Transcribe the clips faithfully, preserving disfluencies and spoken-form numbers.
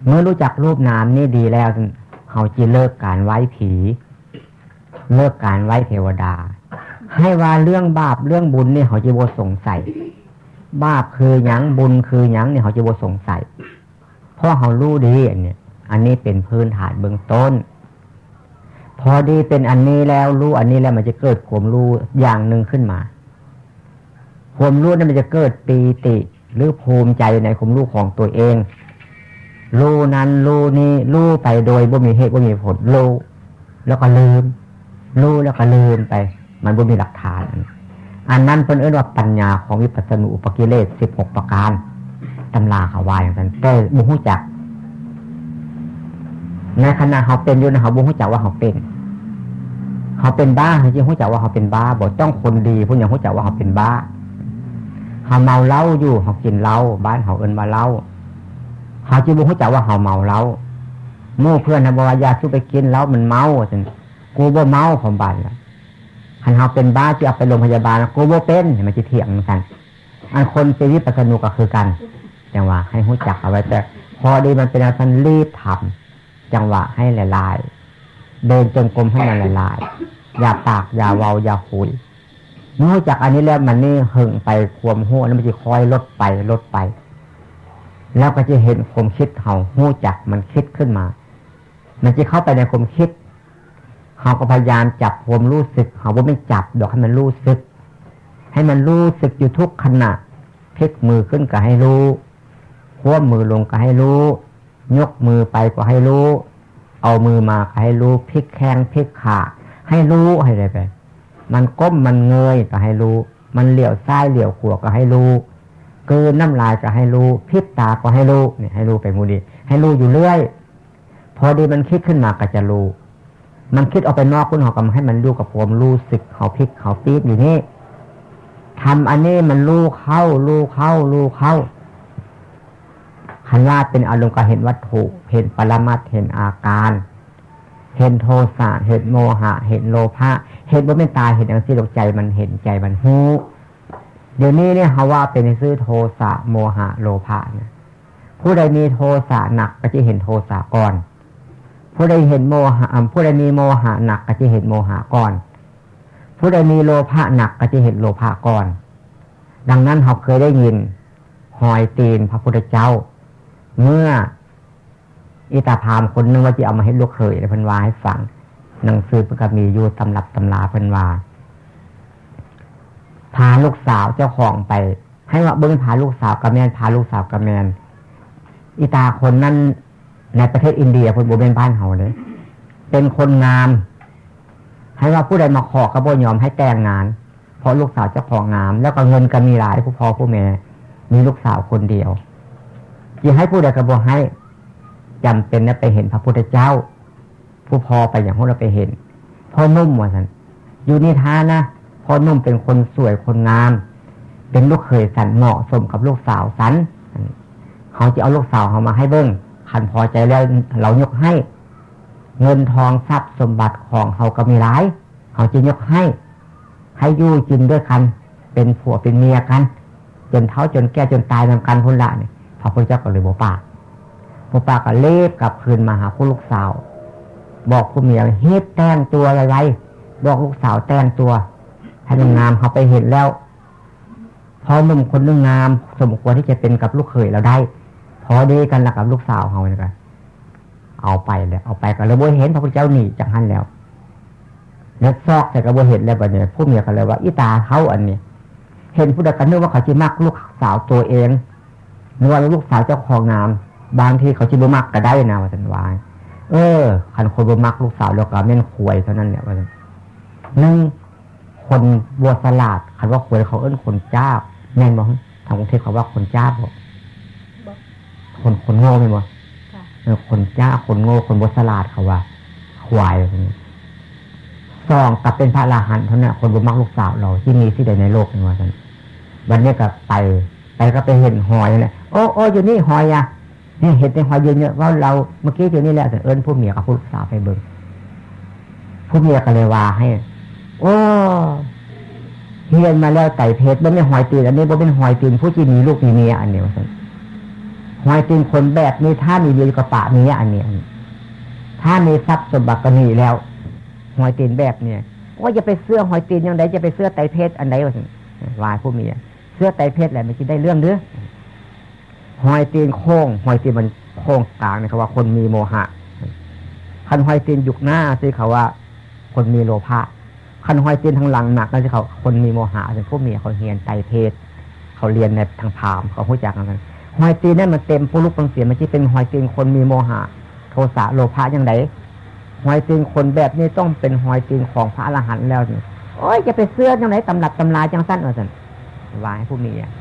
เมื่อรู้จักรูปนามนี่ดีแล้ว เขาจะเลิกการไหว้ผี เลิกการไหว้เทวดา ให้ว่าเรื่องบาปเรื่องบุญนี่เขาจะบ่สงสัย บาปคือหยังบุญคือหยังนี่เขาจะบ่สงสัย เพราะเขารู้ดีอันเนี้ย อันนี้เป็นพื้นฐานเบื้องต้น พอดีเป็นอันนี้แล้ว รู้อันนี้แล้วมันจะเกิดความรู้อย่างหนึ่งขึ้นมา ความรู้นั้นมันจะเกิดปีติหรือภูมิใจในความรู้ของตัวเอง รู้นั้นรู้นี้ รู้ไปโดยบ่มีเหตุบ่มีผล รู้แล้วก็ลืม รู้แล้วก็ลืมไป มันบ่มีหลักฐาน อันนั้นเพิ่นเอิ้นว่าปัญญาของวิปัสสนูปกิเลสสิบหกประการ ตำราเขาว่าอย่างนั้น แต่บ่ฮู้จัก ในขณะเขาเป็นอยู่นะ เขาบ่ฮู้จักว่าเขาเป็น เขาเป็นบ้า เขาจะฮู้จักว่าเขาเป็นบ้าบ่ ต้องคนดีผู้ยังฮู้จักว่าเขาเป็นบ้า เขาเมาเหล้าอยู่ เขากินเหล้า บ้านเขาเอิ้นว่าเหล้า เขาจะบ่ฮู้จักว่าเขาเมาเหล้า หมู่เพื่อนเขาบอกว่า "อย่าสู้ไปกินเหล้า มันเมา" ซั่น "กูบ่เมา" ของบ้านละ คันเขาเป็นบ้าจะเอาไปโรงพยาบาล "กูบ่เป็น" มันจะเถียงกัน อันคนเป็นวิปัสสนูก็คือกัน จังหวะให้ฮู้จักเอาไว้ แต่พอดีมันเป็นอันนั้นรีบทำ จังหวะให้หลายๆ เดินจงกรมให้มันหลายๆ อย่าปาก อย่าเว้า อย่าคุย เมื่อฮู้จักอันนี้แล้ว มันนี่เหิ่งไป ความฮู้นั้นมันจะค่อยลดไป ลดไป แล้วก็จะเห็นความคิดเขาฮู้จักมันคิดขึ้นมา มันจะเข้าไปในความคิด เขาก็พยายามจับความรู้สึก เขาบ่ไม่จับดอก ให้มันรู้สึก ให้มันรู้สึกอยู่ทุกขณะ พลิกมือขึ้นก็ให้รู้ คว่ำมือลงก็ให้รู้ ยกมือไปก็ให้รู้ เอามือมาก็ให้รู้ พลิกแข้งพลิกขา ให้รู้ให้ได้ไป มันก้มมันเงยก็ให้รู้ มันเหลียวซ้ายเหลียวขวาก็ให้รู้ กลืนน้ำลายก็ให้รู้ พริบตาก็ให้รู้ เนี่ย ให้รู้ไปหมู่นี้ ให้รู้อยู่เรื่อย พอดีมันคิดขึ้นมาก็จะรู้ มันคิดออกไปนอกคุณเขาก็ให้มันรู้กับความรู้สึกเขาพลิกเขาปี๊ดอยู่นี่ ทำอันนี้มันรู้เข้า รู้เข้า รู้เข้า คันว่าเป็นอารมณ์ก็เห็นวัตถุ เห็นปรมัตถ์ เห็นอาการ เห็นโทสะ เห็นโมหะ เห็นโลภะ เห็นบ่แม่นตาเห็นอย่างสี่ดอก ใจมันเห็น ใจมันฮู้ เดี๋ยวนี้เนี่ยเขาว่าเป็นซื่อ โทสะ โมหะ โลภะเนี่ย ผู้ใดมีโทสะหนักก็จะเห็นโทสะก่อน ผู้ใดเห็นโมหะ อ่า ผู้ใดมีโมหะหนักก็จะเห็นโมหะก่อน ผู้ใดมีโลภะหนักก็จะเห็นโลภะก่อน ดังนั้นเราเคยได้ยินหอยตีนพระพุทธเจ้า เมื่ออีตาพราหมณ์คนหนึ่งว่าจะเอามาให้ลูกเขย แล้วเพิ่นว่าให้ฟัง หนังสือเพิ่นก็มีอยู่ตำรับตำรา เพิ่นว่า พาลูกสาวเจ้าของไป ให้ว่าเบิ่ง พาลูกสาวกะแม่น พาลูกสาวกะแม่น อีตาคนนั้นในประเทศอินเดีย เพิ่นบ่แม่นบ้านเฮาเด้ เป็นคนงาม ให้ว่าผู้ใดมาขอก็บ่ยอมให้แต่งงาน เพราะลูกสาวเจ้าของงาม แล้วก็เงินก็มีหลาย ผู้พ่อผู้แม่ มีลูกสาวคนเดียว สิให้ผู้ใดก็บ่ให้ จำเป็นนะไปเห็นพระพุทธเจ้า ผู้พ่อไปอย่างพวกเราไปเห็น พ่อหนุ่มว่าซั่น อยู่นี่ท่านะ พ่อหนุ่มเป็นคนสวยคนงาม เป็นลูกเขยสันเหมาะสมกับลูกสาวสัน เขาจะเอาลูกสาวเขามาให้เบิ่ง คันพอใจแล้วเรายกให้ เงินทองทรัพย์สมบัติของเขาก็มีหลาย เขาจะยกให้ ให้อยู่กินด้วยกัน เป็นผัวเป็นเมียกัน จนเฒ่าจนแก่จนตายนำกันพุ้นละเนี่ย พระพุทธเจ้าก็เลยบ่ปาก บ่ปากก็รีบกลับคืนมาหาผู้ลูกสาว บอกผู้เมีย "รีบแต่งตัวไวๆ บอกลูกสาวแต่งตัว ให้มันงาม เขาไปเห็นแล้ว พ่อหนุ่มคนหนึ่งงาม สมควรที่จะเป็นกับลูกเขยเราได้ พอดีกันละกับลูกสาวเขาเนี่ยกัน" เอาไปแล้ว เอาไปก็เลยบ่เห็น พระพุทธเจ้าหนีจากหั้นแล้ว แล้วซอกใส่ก็บ่เห็นแล้ว บัดนี้ผู้เมียก็เลยว่า "อีตาเฒ่าอันนี้ เห็นผู้ใดก็นึกว่าเขาสิมักลูกสาวตัวเอง นึกว่าลูกสาวเจ้าของงาม บางทีเขาสิบ่มักก็ได้นะ" ว่าซั่นว่า "เออ คันคนบ่มักลูกสาวแล้วก็แม่นขวยเท่านั้นแหละ" ว่าซั่น หนึ่ง คนบ่ฉลาด คันว่าขวยเขาเอิ้นคนจ้า แม่นบ่ ทางกรุงเทพเขาว่าคนจ้าบ่ บ่ คน คนโง่แม่นบ่ ค่ะ เออ คนจ้า คนโง่ คนบ่ฉลาดเขาว่า ขวาย สอง กลับเป็นพระอรหันต์เท่านั้น คนบ่มักลูกสาวเรา ที่มีที่ใดในโลก ว่าซั่น บัดนี้ก็ไป ไปก็ไปเห็นหอยนั่นแหละ "โอ้ โอ้ อยู่นี่หอยอะ นี่เห็นแต่หอยเยอะๆ ว่าเราเมื่อกี้อยู่นี่แหละ" เอิ้นผู้เมียกับผู้ลูกสาวไปเบิ่ง ผู้เมียก็เลยว่าให้ "โอ้ เฮียนมาแล้วไต่เพชร บ่แม่นหอยตีน อันนี้บ่เป็นหอยตีนผู้ที่มีลูกมีเมียอันนี้" ว่าซั่น หอยตีนคนแบบนี้ ถ้ามีเมียอยู่กับป่าเมียอันนี้ ถ้ามีทรัพย์สมบัติก็มีแล้ว หอยตีนแบบนี้ ว่าอย่าไปเชื่อหอยตีนอย่างใด อย่าไปเชื่อไตรเพศอันใด ว่าซั่น ว่าผู้มี เชื่อไตรเพศแหละมันจะได้เรื่องเด้อ หอยตีนโค้ง หอยตีนมันโค้งกลางนี่เขาว่าคนมีโมหะ คันหอยตีนยุกหน้าสิเขาว่าคนมีโลภะ คันหอยตีนทางหลังหนักนั่นสิเขาคนมีโมหะ เป็นผู้มีเขาเรียนไตรเพศ เขาเรียนในทางพราหมณ์เขารู้จักกัน หอยตีนนั่นมันเต็มปุลุกปังเสีย มันจะเป็นหอยตีนคนมีโมหะ โทสะโลภะอย่างใด หอยตีนคนแบบนี้ต้องเป็นหอยตีนของพระอรหันต์แล้วนี่ โอ้ย จะไปเชื่อจังไหนตำรับตำราจังซั่น ว่าซั่น ว่าให้ผู้มีอะ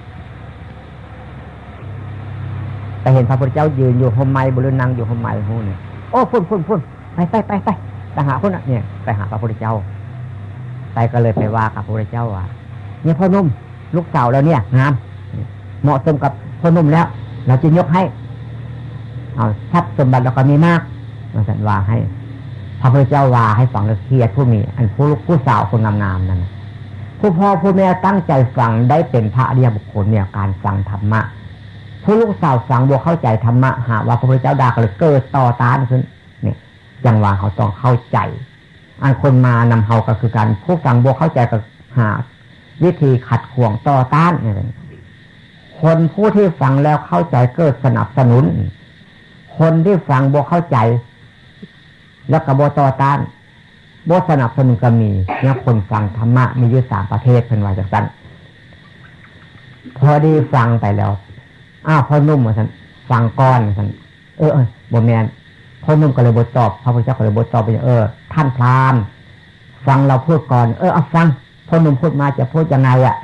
ไปเห็นพระพุทธเจ้ายืนอยู่ห่มไม้บ่ หรือนั่งอยู่ห่มไม้ฮู้นี่ โอ้ พุ่น พุ่น พุ่น ไป ไป ไป ไป ไปหาพุ่นน่ะ เนี่ย ไปหาพระพุทธเจ้า ไปก็เลยไปว่ากับพระพุทธเจ้าว่า เนี่ยพ่อหนุ่ม ลูกสาวเราเนี่ยงาม เหมาะสมกับพ่อหนุ่มแล้ว เราจะยกให้ เอาทรัพย์สมบัติเราก็มีมาก ว่าซั่น ว่าให้ พระพุทธเจ้าว่าให้ฟังแล้วเคียดผู้มี อันผู้ลูกผู้สาวคนงามๆนั่นน่ะ ผู้พ่อผู้แม่ตั้งใจฟังได้เป็นพระอริยบุคคลเนี่ย การฟังธรรมะ ผู้ลูกสาวฟังบ่เข้าใจธรรมะ หาว่าพระพุทธเจ้าด่าก็เลยเกิดต่อต้านขึ้น เนี่ย จังว่าเขาต้องเข้าใจ อันคนมานำเฮาก็คือกัน ผู้ฟังบ่เข้าใจก็หาวิธีขัดขวางต่อต้านนี่แหละ คนผู้ที่ฟังแล้วเข้าใจเกิดสนับสนุน คนที่ฟังบ่เข้าใจ แล้วก็บ่ต่อต้าน บ่สนับสนุนก็มี เนี่ย คนฟังธรรมะมีอยู่สามประเภท เพิ่นว่าจังซั่น พอดีฟังไปแล้ว อ้าว พ่อหนุ่ม ว่าซั่น ฟังก่อน ว่าซั่น เออ เออ บ่แม่น พ่อหนุ่มก็เลยบ่ตอบ พระพุทธเจ้าก็เลยบ่ตอบ เออ ท่านพราหมณ์ ฟังเราพูดก่อน เออ เอาฟัง พ่อหนุ่มพูดมาจะพูดยังไงอะ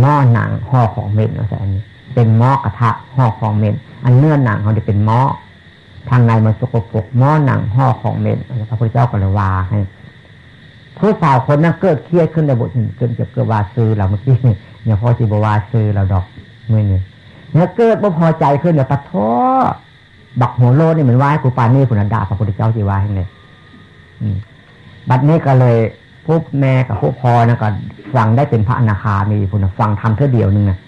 หม้อหนังห่อของเหม็น ว่าซั่น อันนี้เป็นหม้อกระทะห่อของเหม็น อันเนื้อหนังเขาเนี่ยเป็นหม้อ ทางในมันสกปรก หม้อหนังห่อของเหม็น พระพุทธเจ้าก็เลยว่าให้ ผู้สาวคนนั้นเกิดเครียดขึ้นเลย บ่จนจะเกิดว่าซื่อเราเมื่อกี้เนี่ย พ่อสิบ่ว่าซื่อเราดอกมื้อนี้ เนี่ย เกิดบ่พอใจขึ้นเลย ปะโท้ บักหัวโลนนี่มันว่าให้กูปานนี้ พุ้นน่ะ ด่าพระพุทธเจ้าสิว่าแห่งใด อืม บัดนี้ก็เลย ผู้แม่กับผู้พ่อนั่นก็ฟังได้เป็นพระอนาคามีพุ้นน่ะ ฟังธรรมเทื่อเดียวหนึ่งน่ะ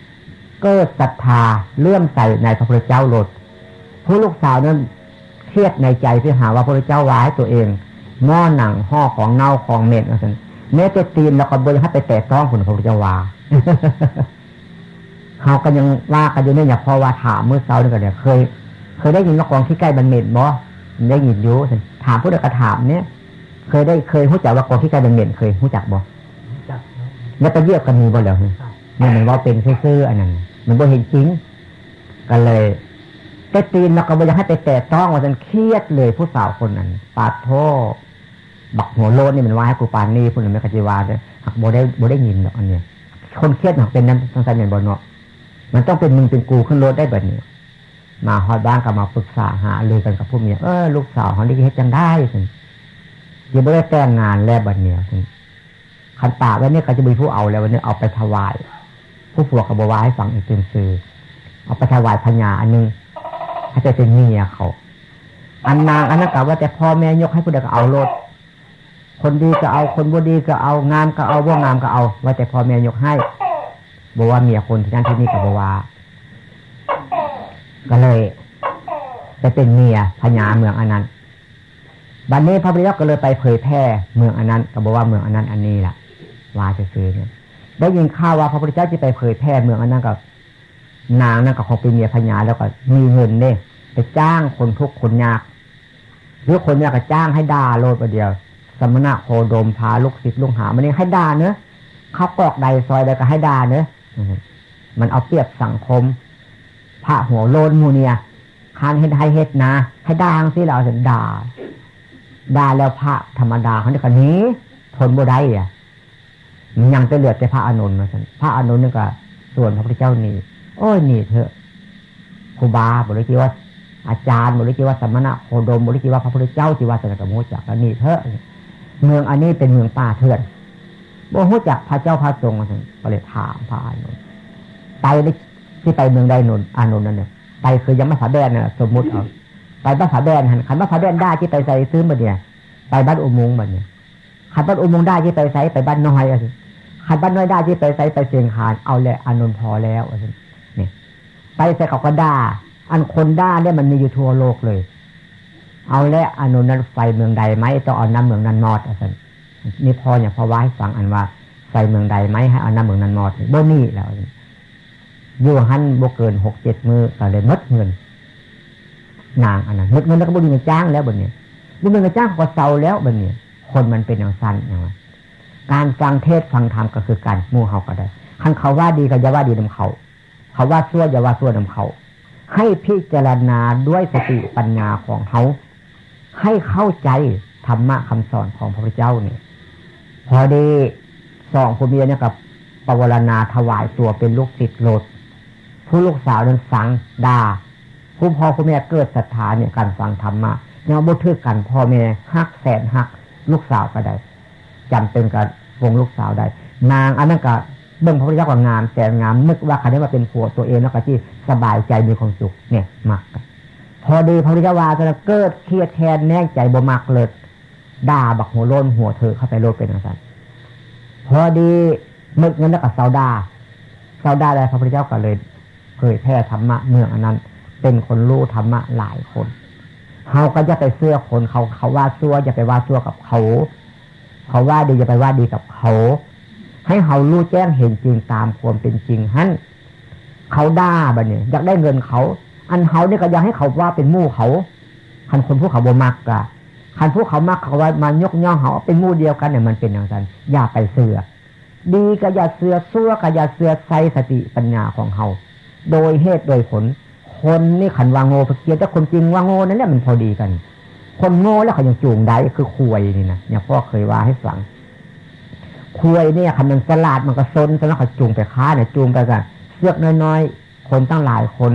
เกิดศรัทธาเลื่อมใสในพระพุทธเจ้าโลด ผู้ลูกสาวนั้นเครียดในใจที่หาว่าพระพุทธเจ้าว่าให้ตัวเอง หม้อหนังห่อของเน่าของเหม็น ว่าซั่น แม้แต่ตีนเราก็บ่อยากให้ไปแตะต้องพุ้นน่ะ พระพุทธเจ้าว่า เฮาก็ยังว่ากันอยู่เนี่ย เพราะว่าถามมื้อเช้านี่ก็เนี่ย เคย เคยได้ยินว่ากองขี้ไก่มันเหม็นบ่ ได้ยินอยู่ ถามผู้ใดก็ถามเนี่ย เคยได้ เคยรู้จักว่ากองขี้ไก่มันเหม็น เคยรู้จักบ่ จักเนาะ แล้วไปเหยียบกันมีบ่แล้ว ครับ เนี่ยมันว่าเป็นซื่อๆ อันนั้น มันบ่เห็นจริง ก็เลย แต่ตีนเราก็บ่อยากให้ไปแตะต้อง ว่าซั่น เครียดเลยผู้สาวคนนั้น ปาดโท้ บักหัวโลนนี่มันว่าให้กูปานนี้พุ้นน่ะ แม่ก็สิว่าเด้อ หากบ่ได้ บ่ได้ยินดอกอันเนี้ย คนเครียดหากเป็นนำจังซั่นแม่นบ่เนาะ มันต้องเป็นมึงเป็นกูขึ้นโลดได้บัดนี้ มาฮอดบ้านก็มาปรึกษาหารือกันกับผู้เมีย เออ ลูกสาวเฮานี่สิเฮ็ดจั่งใด๋ซั่น สิบ่ได้แต่งงานแล้วบัดนี้ซั่น คันตากไว้นี่ก็จะมีผู้เอาแล้ว วันนี้เอาไปถวาย ผู้ผัวก็บ่ว่าให้ฟังอีกเป็นซื่อ เอาไปถวายพญาอันหนึ่ง ให้ไปเป็นเมียเขา อันนางอันนั้นก็ว่าแต่พ่อแม่ยกให้ผู้ใดก็เอาโลด คนดีก็เอา คนบ่ดีก็เอา งามก็เอา บ่งามก็เอา ว่าแต่พ่อแม่ยกให้ บ่ว่าเมียคนที่นั่นที่นี่ก็บ่ว่า ก็เลยไปเป็นเมียพญาเมืองอันนั้น บัดนี้พระพุทธเจ้าก็เลยไปเผยแผ่เมืองอันนั้น ก็บอกว่าเมืองอันนั้นอันนี้ล่ะ ว่าซื่อๆเนี่ย ได้ยินข่าวว่าพระพุทธเจ้าจะไปเผยแผ่เมืองอันนั้นก็ นางนั่นก็คงเป็นเมียพญาแล้วก็มีเงินเด้ ไปจ้างคนทุกข์คนยาก หรือคนยากก็จ้างให้ด่าโลดประเดี๋ยว สมณะโคดมพาลูกศิษย์ลูกหามานี่ให้ด่าเนอะ เข้ากอกใดซอยใดก็ให้ด่าเนอะ มันเอาเปรียบสังคม พระหัวโลนหมู่เนี่ย คันเฮ็ดไฮ่เฮ็ดนา ให้ด่าจั่งซี้ แล้วเอาด่า ด่าแล้วพระธรรมดาเขานี่ก็หนี ทนบ่ได้อะ มันยังแต่เหลือแต่พระอานนท์ว่าซั่น พระอานนท์นี่ก็ชวนพระพุทธเจ้าหนี โอ้ย หนีเถอะ ครูบา บ่ได้ชื่อว่าอาจารย์ บ่ได้ชื่อว่าสมณะโคดม บ่ได้ชื่อว่าพระพุทธเจ้า ชื่อว่าสนกโมจัก ก็หนีเถอะ เมืองอันนี้เป็นเมืองป่าเถื่อน บ่รู้จักพระเจ้าพระสงฆ์ว่าซั่น ก็เลยถามพระอานนท์ ไปได้ สิไปเมืองใด นนท์ อานนท์นั่นเนี่ย ไปคือยังมาผาแดนน่ะ สมมุติเอา ไปบ้านผาแดนหั่น คันบ้านผาแดนด่าสิไปไสซื่อบัดเนี่ย ไปบ้านอุโมงค์บัดเนี่ย คันบ้านอุโมงค์ด่าสิไปไส ไปบ้านน้อยว่าซั่น คันบ้านน้อยด่าสิไปไส ไปเชียงคาน เอาแหละอานนท์พอแล้วว่าซั่น นี่ ไปใส่เขาก็ด่า อันคนด่าเนี่ยมันมีอยู่ทั่วโลกเลย เอาและอานนท์นั้นไปเมืองใดไหม ต้องเอาน้ำเมืองนั้นมอดว่าซั่น นี่พ่อเนี่ยพ่อว่าให้ฟังอันว่าไปเมืองใดไหม ให้เอาน้ำเมืองนั้นมอด บ่มีแล้ว อยู่หั่นบ่เกินหกเจ็ดมื้อก็เลยหมดเงิน นางอันนั้นหมดเงินแล้วก็บ่มีเงินจ้างแล้วบัดนี้ บ่มีเงินจ้างเขาก็เซาแล้วบัดนี้ คนมันเป็นจั่งซั่นหยังว่า การฟังเทศน์ฟังธรรมก็คือกัน หมู่เฮาก็ได้ คันเขาว่าดีก็อย่าว่าดีนำเขา เขาว่าชั่วอย่าว่าชั่วนำเขา ให้พิจารณาด้วยสติปัญญาของเฮา ให้เข้าใจธรรมะคำสอนของพระพุทธเจ้านี่ พอดีสองผัวเมียเนี่ยก็ปวารณาถวายตัวเป็นลูกศิษย์โลด ผู้ลูกสาวนั้นสังด่า ผู้พ่อผู้แม่เกิดศรัทธาเนี่ยการฟังธรรมะ ยังบ่ถืกกัน พ่อแม่ฮักแสนฮัก ลูกสาวก็ได้ จำเป็นก็ปลงลูกสาวได้ นางอันนั้นก็เบิ่งพระพุทธเจ้าก็งามแสนงาม นึกว่าคันได้มาเป็นผัวตัวเองแล้วก็สิสบายใจมีความสุข เนี่ย มักกัน พอดีพระพุทธเจ้าว่า เกิดเครียดแค้นแน่งใจบ่มักเลย ด่าบักหัวโล้นหัวเถอะเข้าไปโลดเป็นจั่งซั่น พอดีหมดเงินแล้วก็เซาด่า เซาด่าแล้วพระพุทธเจ้าก็เลยเผยแผ่ธรรมะเมืองอันนั้น เป็นคนรู้ธรรมะหลายคน เฮาก็อย่าไปเชื่อคนเขา เขาว่าชั่วอย่าไปว่าชั่วกับเขา เขาว่าดีอย่าไปว่าดีกับเขา ให้เฮารู้แจ้งเห็นจริงตามความเป็นจริงหั่น เขาด่าบัดนี้อยากได้เงินเขา อันเฮานี่ก็อยากให้เขาว่าเป็นหมู่เขา คันคนผู้เขาบ่มักกะ คันผู้เขามักเขาว่ามายกย่องเฮาเป็นหมู่เดียวกันเนี่ย มันเป็นจั่งซั่น อย่าไปเชื่อ ดีก็อย่าเชื่อ ชั่วก็อย่าเชื่อ ใช้สติปัญญาของเฮา โดยเหตุโดยผล คนนี่คันว่าโง่ เพียงแต่คนจริงว่าโง่นั่นแหละมันพอดีกัน คนโง่แล้วเขายังจูงได้ คือควายนี่นะ เนี่ยพ่อเคยว่าให้ฟัง ควายเนี่ยคันมันฉลาดมันก็ซน ฉะนั้นเขาจูงไปค้าเนี่ย จูงไปกับเชือกน้อยๆ คนตั้งหลายคน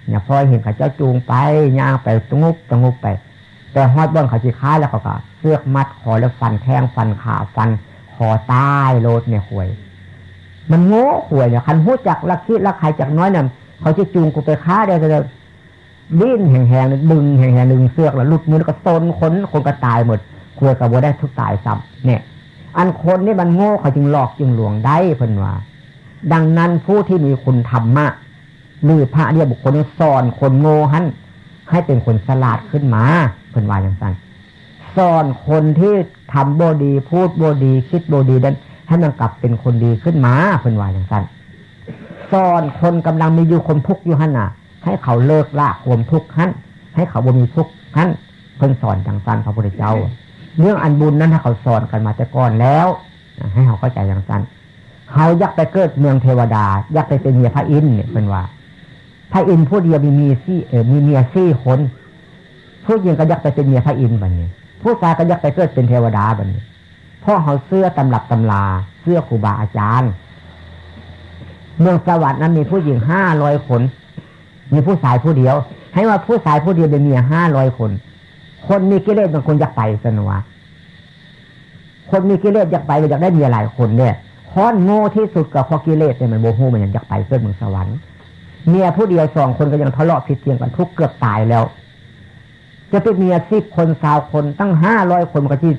เนี่ยพ่อเห็นเขาเจ้าจูงไป ย่างไปตะงุบตะงุบไป แต่ฮอดบ่อนเขาสิค้าแล้วเขาก็เชือกมัดคอแล้วฟันแข้งฟันขาฟันคอตายโลดเนี่ยควาย มันโง่ควายเนี่ย คันฮู้จักลักคิดลักใครจักน้อยเนี่ย เขาสิจูงกูไปค้าได้แต่ ดิ้นแหงๆ ดึงแหงๆ ดึงเชือกแล้วหลุดมือแล้วก็ซนคน คนก็ตายหมด ควายก็บ่ได้ทุกข์ตายซ้ำ เนี่ย อันคนนี่มันโง่เขาจึงหลอกจึงลวงได้เพิ่นว่า ดังนั้นผู้ที่มีคุณธรรมะ หรือพระอริยบุคคลนี่สอนคนโง่หั่นให้เป็นคนฉลาดขึ้นมา เพิ่นว่าจั่งซั่น สอนคนที่ทำบ่ดี พูดบ่ดี คิดบ่ดีนั้น ให้มันกลับเป็นคนดีขึ้นมา เพิ่นว่าจั่งซั่น สอนคนกำลังมีอยู่ความทุกข์อยู่หั่นน่ะ ให้เขาเลิกละความทุกข์หั่น ให้เขาบ่มีทุกข์หั่น เพิ่นสอนจั่งซั่นพระพุทธเจ้า เรื่องอันบุญนั้นให้เขาสอนกันมาแต่ก่อนแล้ว ให้เขาเข้าใจจั่งซั่น เขาอยากไปเกิดเมืองเทวดา อยากไปเป็นเมียพระอินทร์เนี่ยเพิ่นว่า พระอินทร์ผู้เดียวมีเมียสี่ เอ่อ มีเมียสี่คน ผู้หญิงก็อยากไปเป็นเมียพระอินทร์บัดนี้ ผู้ชายก็อยากไปเกิดเป็นเทวดาบัดนี้ เพราะเขาเชื่อตำรับตำรา เชื่อครูบาอาจารย์ เมืองสวรรค์นั้นมีผู้หญิงห้าร้อยคน มีผู้ชายผู้เดียว ให้ว่าผู้ชายผู้เดียวเป็นเมียห้าร้อยคน คนมีกิเลสบางคนอยากไปซั่นว่า คนมีกิเลสอยากไป อยากได้เมียหลายคนเนี่ย คนโง่ที่สุดก็เพราะกิเลสเนี่ย มันบ่ฮู้มันยังอยากไปเกิดเมืองสวรรค์ เมียผู้เดียวสองคนก็ยังทะเลาะผิดเถียงกันทุกข์เกือบตายแล้ว จะเป็นเมียสิบคนซาวคนตั้งห้าร้อยคนมันก็สิ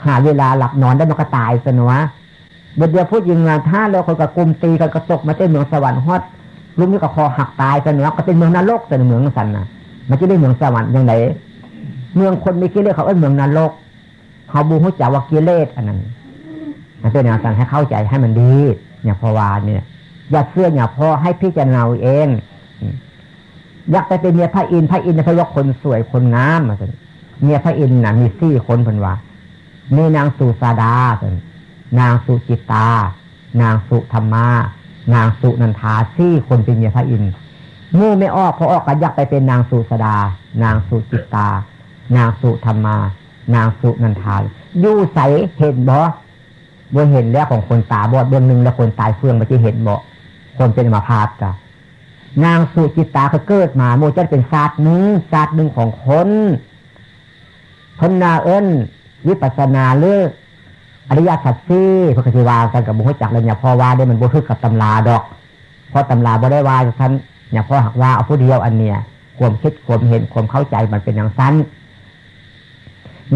หาเวลาหลับนอนได้ มันก็ตายซั่นว่า เดี๋ยวผู้หญิงอ่ะห้าร้อยคนก็กลุ่มตีกันก็ตกมาเต้นเมืองสวรรค์ฮอด ลุ่มนี้ก็คอหักตายซั่นว่า ก็เป็นเมืองนรกแต่เมืองซั่นน่ะ มันจะได้เมืองสวรรค์จั่งใด เมืองคนมีกิเลสเขาเอิ้นเมืองนรก เขาบ่ฮู้จักว่ากิเลสอันนั้น มันเป็นอย่างนั้น ให้เข้าใจให้มันดี เนี่ย เพราะว่าเนี่ย อย่าเชื่ออย่าพอ ให้พิจารณาเอาเอง อยากไปเป็นเมียพระอินทร์ พระอินทร์เนี่ยเพิ่นว่าคนสวยคนงามว่าซั่น เมียพระอินทร์น่ะมีสี่คนเพิ่นว่า มีนางสุชาดาซั่น นางสุจิตตา นางสุธรรมา นางสุนันทา สี่คนเป็นเมียพระอินทร์ หมู่แม่ออก พ่อออกก็อยากไปเป็นนางสุชาดา นางสุจิตตา นางสุธรรมา นางสุนันทา อยู่ไสเห็นบ่ บ่เห็นแล้ว ของคนตาบอดเบื้องหนึ่ง แล้วคนตายเฟื่องมันจะเห็นบ่ คนเป็นอัมพาตกะ นางสุจิตตาก็เกิดมา หมู่จักเป็นชาติหนึ่ง ชาติหนึ่งของคน เพิ่นน่ะเอิ้นวิปัสสนาหรืออริยสัจสี่ เพิ่นก็สิว่ากัน ก็บ่ฮู้จักแล้วเนี่ย เพราะว่าเด้มันบ่ถืกกับตำราดอก เพราะตำราบ่ได้ว่าจั่งซั่นเนี่ย เพราะหากว่าเอาผู้เดียวอันเนี่ย ความคิดความเห็นความเข้าใจมันเป็นจั่งซั่น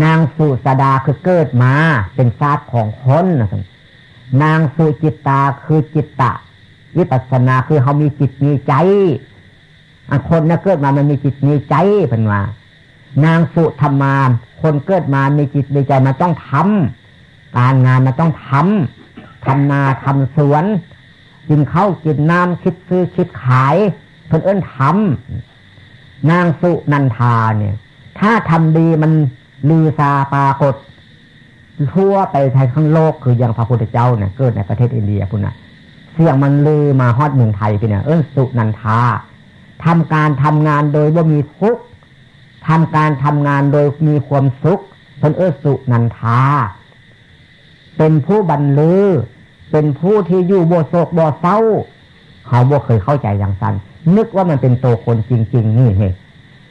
นางสุชาดาคือเกิดมาเป็นชาติของคนนะท่าน นางสุจิตตาคือจิตตะวิปัสสนา คือเฮามีจิตมีใจ อันคนนะเกิดมามันมีจิตมีใจเพิ่นว่า นางสุธรรมา คนเกิดมามีจิตมีใจมันต้องทำ การงานมันต้องทำ ทำนาทำสวน กินข้าวกินน้ำ คิดซื้อคิดขาย เพิ่นเอิ้นทำ นางสุนันทาเนี่ย ถ้าทำดีมันลือซาปรากฏ ทั่วไปทั้งโลก คืออย่างพระพุทธเจ้าเนี่ยเกิดในประเทศอินเดียพุ้นนะ เสียงมันลือมาฮอดเมืองไทยพี้นะ เอิ้นสุนันทา ทำการทำงานโดยบ่มีทุกข์ ทำการทำงานโดยมีความสุข เพิ่นเอิ้นสุนันทา เป็นผู้บรรลือ เป็นผู้ที่อยู่บ่โศกบ่เศร้า เฮาบ่เคยเข้าใจจั่งซั้น นึกว่ามันเป็นตัวคนจริงๆ นี่เฮ้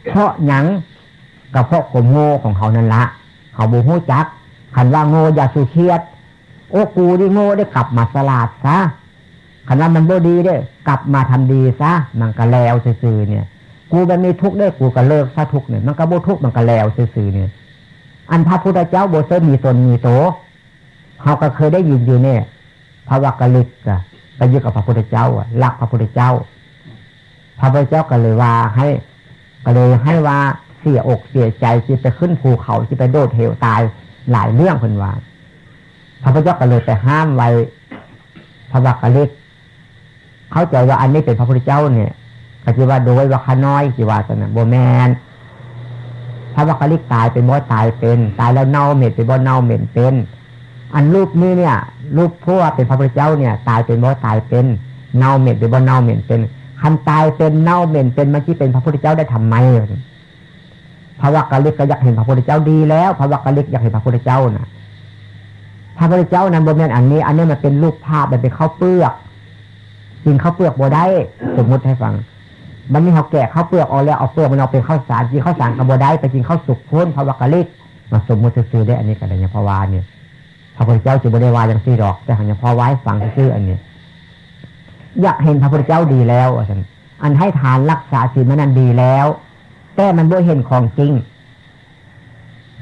เพราะหยัง ก็เพราะความโง่ของเฮานั่นละ เฮาบ่ฮู้จัก คันว่าโง่อย่าสู่เครียด โอ้ กูนี่โง่ได้ กลับมาสลาดซะ คันว่ามันบ่ดีเด้ กลับมาทำดีซะ มันก็แล้วซื่อๆ เนี่ย กูมันมีทุกข์เด้ กูก็เลิกซะทุกข์เนี่ย มันก็บ่ทุกข์ มันก็แล้วซื่อๆ เนี่ย อันพระพุทธเจ้าบ่เซิมีตนมีโต เฮาก็เคยได้ยินอยู่เนี่ย พระวักกะลิกอะ ไปอยู่กับพระพุทธเจ้าอะ รักพระพุทธเจ้า พระพุทธเจ้าก็เลยว่าให้ ก็เลยให้ว่าเสียอกเสียใจ สิไปขึ้นภูเขา สิไปโดดเหวตาย หลายเรื่องเพิ่นว่า พระพุทธเจ้าก็เลยไปห้ามไว้ พระวักกะลิก เข้าใจว่าอันนี้เป็นพระพุทธเจ้าเนี่ย ก็สิว่าโดยว่าข้าน้อย สิว่าซั่นน่ะ บ่แม่น พระวักกะลิกตายเป็นบ่ตายเป็น ตายแล้วเน่าเหม็นเป็นบ่เน่าเหม็นเป็น อันรูปนี้เนี่ย รูปผู้ว่าเป็นพระพุทธเจ้าเนี่ย ตายเป็นบ่ตายเป็น เน่าเหม็นเป็นบ่เน่าเหม็นเป็น คันตายเป็นเน่าเหม็นเป็น มันสิเป็นพระพุทธเจ้าได้ทำไม พระวักกะลิกก็อยากเห็นพระพุทธเจ้าดีแล้ว พระวักกะลิกอยากเห็นพระพุทธเจ้าน่ะ พระพุทธเจ้านั้นบ่แม่นอันนี้ อันนี้มันเป็นรูปภาพ มันเป็นข้าวเปลือก กินข้าวเปลือกบ่ได้ สมมุติให้ฟัง บัดนี้เฮาแกะข้าวเปลือกออกแล้ว เอาเปลือกมันออกเป็นข้าวสาร กินข้าวสารก็บ่ได้ ไปกินข้าวสุกพุ้น พระวักกะลิก มาสมมุติซื่อๆ ได้ อันนี้ก็ได้ เพราะว่าเนี่ย พระพุทธเจ้าจะบ่ได้ว่าจั่งซี้ดอก แต่หากเฉพาะว่าให้ฟังซื่อๆ อันนี้ อยากเห็นพระพุทธเจ้าดีแล้วว่าซั่น อันให้ทานรักษาศีลมันนั้นดีแล้ว แต่มันบ่เห็นของจริง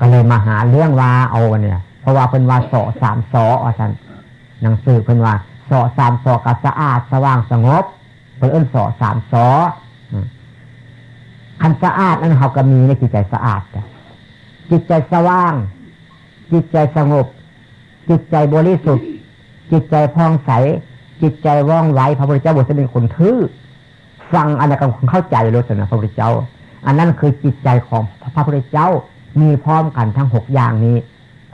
ก็เลยมาหาเรื่องว่าเอาเนี่ย เพราะว่าเพิ่นว่าเสาะสามเสาะว่าซั่น หนังสือเพิ่นว่าเสาะสามเสาะก็สะอาดสว่างสงบ เพิ่นเอิ้นเสาะสามเสาะ อืม คันสะอาดนั้นเฮาก็มีในจิตใจสะอาดจ้ะ จิตใจสว่าง จิตใจสงบ จิตใจบริสุทธิ์ จิตใจผ่องใส จิตใจว่องไว พระพุทธเจ้าบ่ได้เป็นคนทื่อ ฟังอันนั้นก็เข้าใจโลดนะ พระพุทธเจ้า อันนั้นคือจิตใจของพระพุทธเจ้า มีพร้อมกันทั้งหกอย่างนี้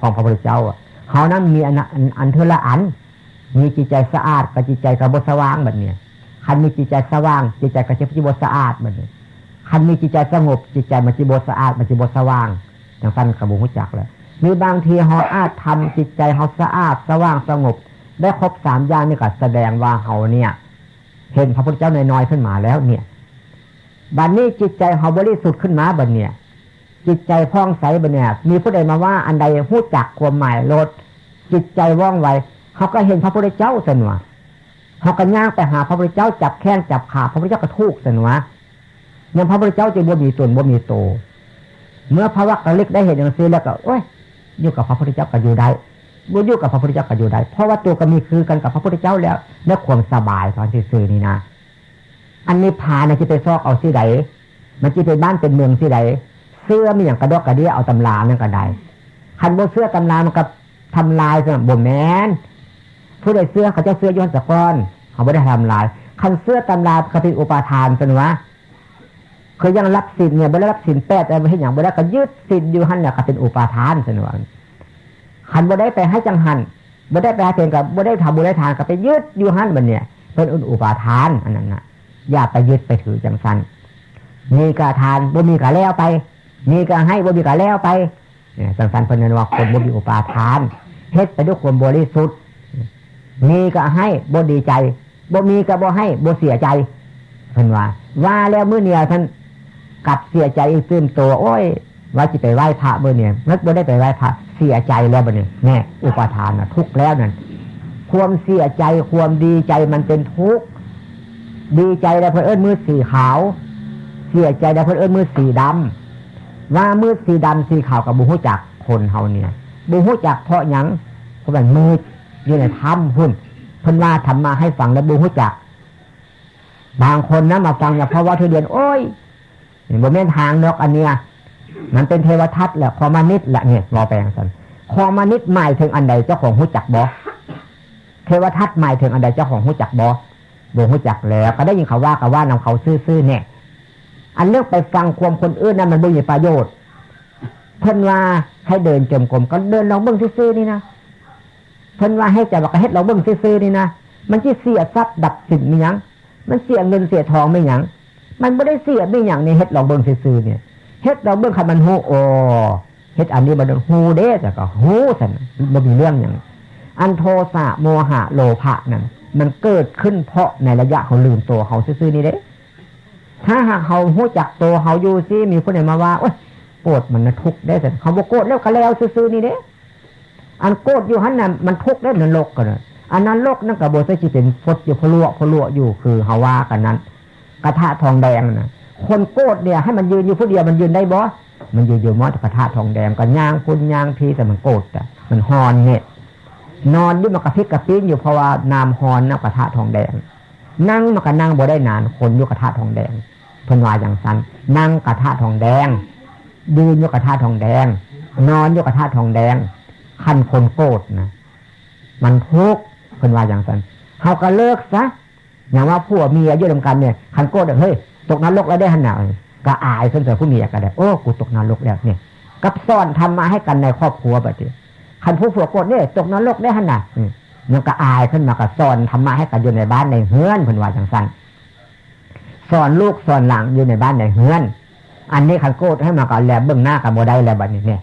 ของพระพุทธเจ้าอะ เฮานั้นมีอัน อัน อันเทื่อละอัน มีจิตใจสะอาดกับจิตใจก็บ่สว่างบัดเนี่ย คันมีจิตใจสว่าง จิตใจก็สิบ่สะอาดบัดเนี่ย คันมีจิตใจสงบ จิตใจมันสิบ่สะอาด มันสิบ่สว่าง จั่งซั้นก็บ่ฮู้จักแล้ว มีบางทีเฮาอาจทำจิตใจเฮาสะอาดสว่างสงบ ได้ครบสามอย่างนี่ก็แสดงว่าเฮาเนี่ย เห็นพระพุทธเจ้าน้อยๆ ขึ้นมาแล้วเนี่ย บัดนี้จิตใจเฮาบริสุทธิ์ขึ้นมาบัดเนี่ย จิตใจผ่องใสบัดเนี่ย มีผู้ใดมาว่าอันใดฮู้จักความหมายโลด จิตใจว่องไว เฮาก็เห็นพระพุทธเจ้าซั่นว่า เฮาก็ย่างไปหาพระพุทธเจ้า จับแข้งจับขา พระพุทธเจ้าก็ถูกซั่นว่า ยังพระพุทธเจ้าจึงบ่มีตนบ่มีโต เมื่อพระวักกะลิกได้เห็นอย่างนี้แล้วก็ โอ้ย อยู่กับพระพุทธเจ้าก็อยู่ได้ บ่อยู่กับพระพุทธเจ้าก็อยู่ได้ เพราะว่าตัวก็มีคือกันกับพระพุทธเจ้าแล้ว ในความสบายตอนซื่อๆ นี่นะ อันนิพพานน่ะสิไปซอกเอาที่ใด มันสิเป็นบ้านเป็นเมืองที่ใด เสื้อมีอย่างกระดอกกระเดี้ยเอาตำรานั่นก็ได้ คันบ่เสื้อตำรามันก็ทำลายซะ บ่แม่น ผู้ใดเสื้อเขาเจ้าเสื้อย้อนสะก้อน เขาบ่ได้ทำลาย คันเสื้อตำราก็เป็นอุปาทานซะหนวะ คือยังรับศีลเนี่ย บ่ได้รับศีลแปด แต่เฮ็ดหยังบ่ได้ก็ยึดศีลอยู่หั่นน่ะ ก็เป็นอุปาทานซะหนวะ คันบ่ได้ไปให้จังหัน บ่ได้ไปหาเพียงก็บ่ได้ทำบุญได้ทาน ก็ไปยึดอยู่หั่นบัดเนี่ย เป็นอุปาทานอันนั้นน่ะ อย่าไปยึดไปถือจังซั่น มีก็ทาน บ่มีก็แล้วไป มีก็ให้ บ่มีก็แล้วไป เนี่ย จังซั่นเพิ่นเอิ้นว่าคนบ่มีอุปาทาน เฮ็ดไปด้วยความบริสุทธิ์ มีก็ให้ บ่ดีใจ บ่มีก็บ่ให้ บ่เสียใจ เพิ่นว่า ว่าแล้วมื้อเดียวท่านกลับเสียใจอีกตื่นตัว โอ้ย ว่าสิไปไหว้พระมื้อเนี่ย นึกบ่ได้ไปไหว้พระ เสียใจแล้วบัดนี้ แน่ อุปาทานน่ะ ทุกข์แล้วนั่น ความเสียใจ ความดีใจมันเป็นทุกข์ ดีใจแล้วเพิ่นเอิ้นมืดสีขาว เสียใจแล้วเพิ่นเอิ้นมืดสีดำ ว่ามืดสีดำสีขาวก็บ่ฮู้จักคนเฮาเนี่ย บ่ฮู้จักเพราะหยัง เพราะมันมืด อยู่ในถ้ำพุ้น เพิ่นว่าธรรมะให้ฟังแล้วบ่ฮู้จัก บางคนนะมาฟังเนี่ย เพราะว่าทุเรียน โอ้ย บ่แม่นทางดอกอันเนี้ย มันเป็นเทวทัศน์แหละ คอมมิวนิสต์แหละ เนี่ย ว่าไปจั่งซั่น คอมมิวนิสต์หมายถึงอันใด เจ้าของฮู้จักบ่ เทวทัศน์หมายถึงอันใด เจ้าของฮู้จักบ่ บ่ฮู้จักแล้ว ก็ได้ยินเขาว่า ก็ว่านำเขาซื่อๆ เนี่ย อันเรื่องไปฟังความคนอื่นนั้น มันบ่มีประโยชน์ เพิ่นว่าให้เดินจงกรม ก็เดินลองเบิ่งซื่อๆ นี่นะ เพิ่นว่าให้ใจว่าก็เฮ็ดลองเบิ่งซื่อๆ นี่นะ มันสิเสียทรัพย์ดับสินมีหยัง มันเสียเงินเสียทองมีหยัง มันบ่ได้เสียมีหยังนี่ เฮ็ดลองเบิ่งซื่อๆ เนี่ย เฮ็ดลองเบิ่ง คันมันฮู้ โอ้ เฮ็ดอันนี้มันฮู้เด้ แต่ก็ฮู้ซั่น บ่มีเรื่องหยัง อันโทสะ โมหะ โลภะนั่น มันเกิดขึ้นเพราะในระยะเฮาลืมตัวเฮาซื่อๆ นี่เด้ ถ้าหากเฮาฮู้จักตัวเฮาอยู่ซิ มีผู้ใดมาว่า โอ๊ย โกรธมันนะทุกข์เด้ ซั่น เฮาบ่โกรธแล้วก็แล้วซื่อๆ นี่เด้ อันโกรธอยู่หั่นน่ะ มันทุกข์เด้ นรกก็นะ อันนรกนั่นก็บ่ใช่สิเป็นฟดอยู่พะลัวพะลัวอยู่ คือเฮาว่ากันนั้น กระทะทองแดงน่ะ คนโกรธเนี่ย ให้มันยืนอยู่ผู้เดียว มันยืนได้บ่ มันยืนอยู่มอดกระทะทองแดง ก็ย่างพุ้นย่างพี้ แต่มันโกรธอะ มันฮ้อนเนี่ย นอนอยู่มันกระพริบกระปิ้นอยู่ เพราะว่าน้ำฮ้อนนะ กระทะทองแดง นั่งมันก็นั่งบ่ได้นาน คนอยู่กระทะทองแดง เพิ่นว่าจั่งซั่น นั่งกระทะทองแดง ยืนอยู่กระทะทองแดง นอนอยู่กระทะทองแดง คันคนโกรธนะ มันทุกข์ เพิ่นว่าจั่งซั่น เฮาก็เลิกซะ อย่างว่าผัวเมียอยู่นำกันเนี่ย คันโกรธ เฮ้ย ตกนรกแล้วเด้หั่นน่ะ ก็อายเพิ่น ผู้เมียก็ได้ โอ้ กูตกนรกแล้วเนี่ย กับสอนธรรมะให้กันในครอบครัวบัดนี้ คันผู้ผัวโกรธเนี่ย ตกนรกได้หั่นน่ะ อืม มันก็อายขึ้นมา ก็สอนธรรมะให้กันอยู่ในบ้านในเฮือน เพิ่นว่าจั่งซั่น สอนลูกสอนหลานอยู่ในบ้านในเฮือน อันนี้คันโกรธให้มาก็แลเบิ่งหน้ากันบ่ได้แล้วบัดนี้เนี่ย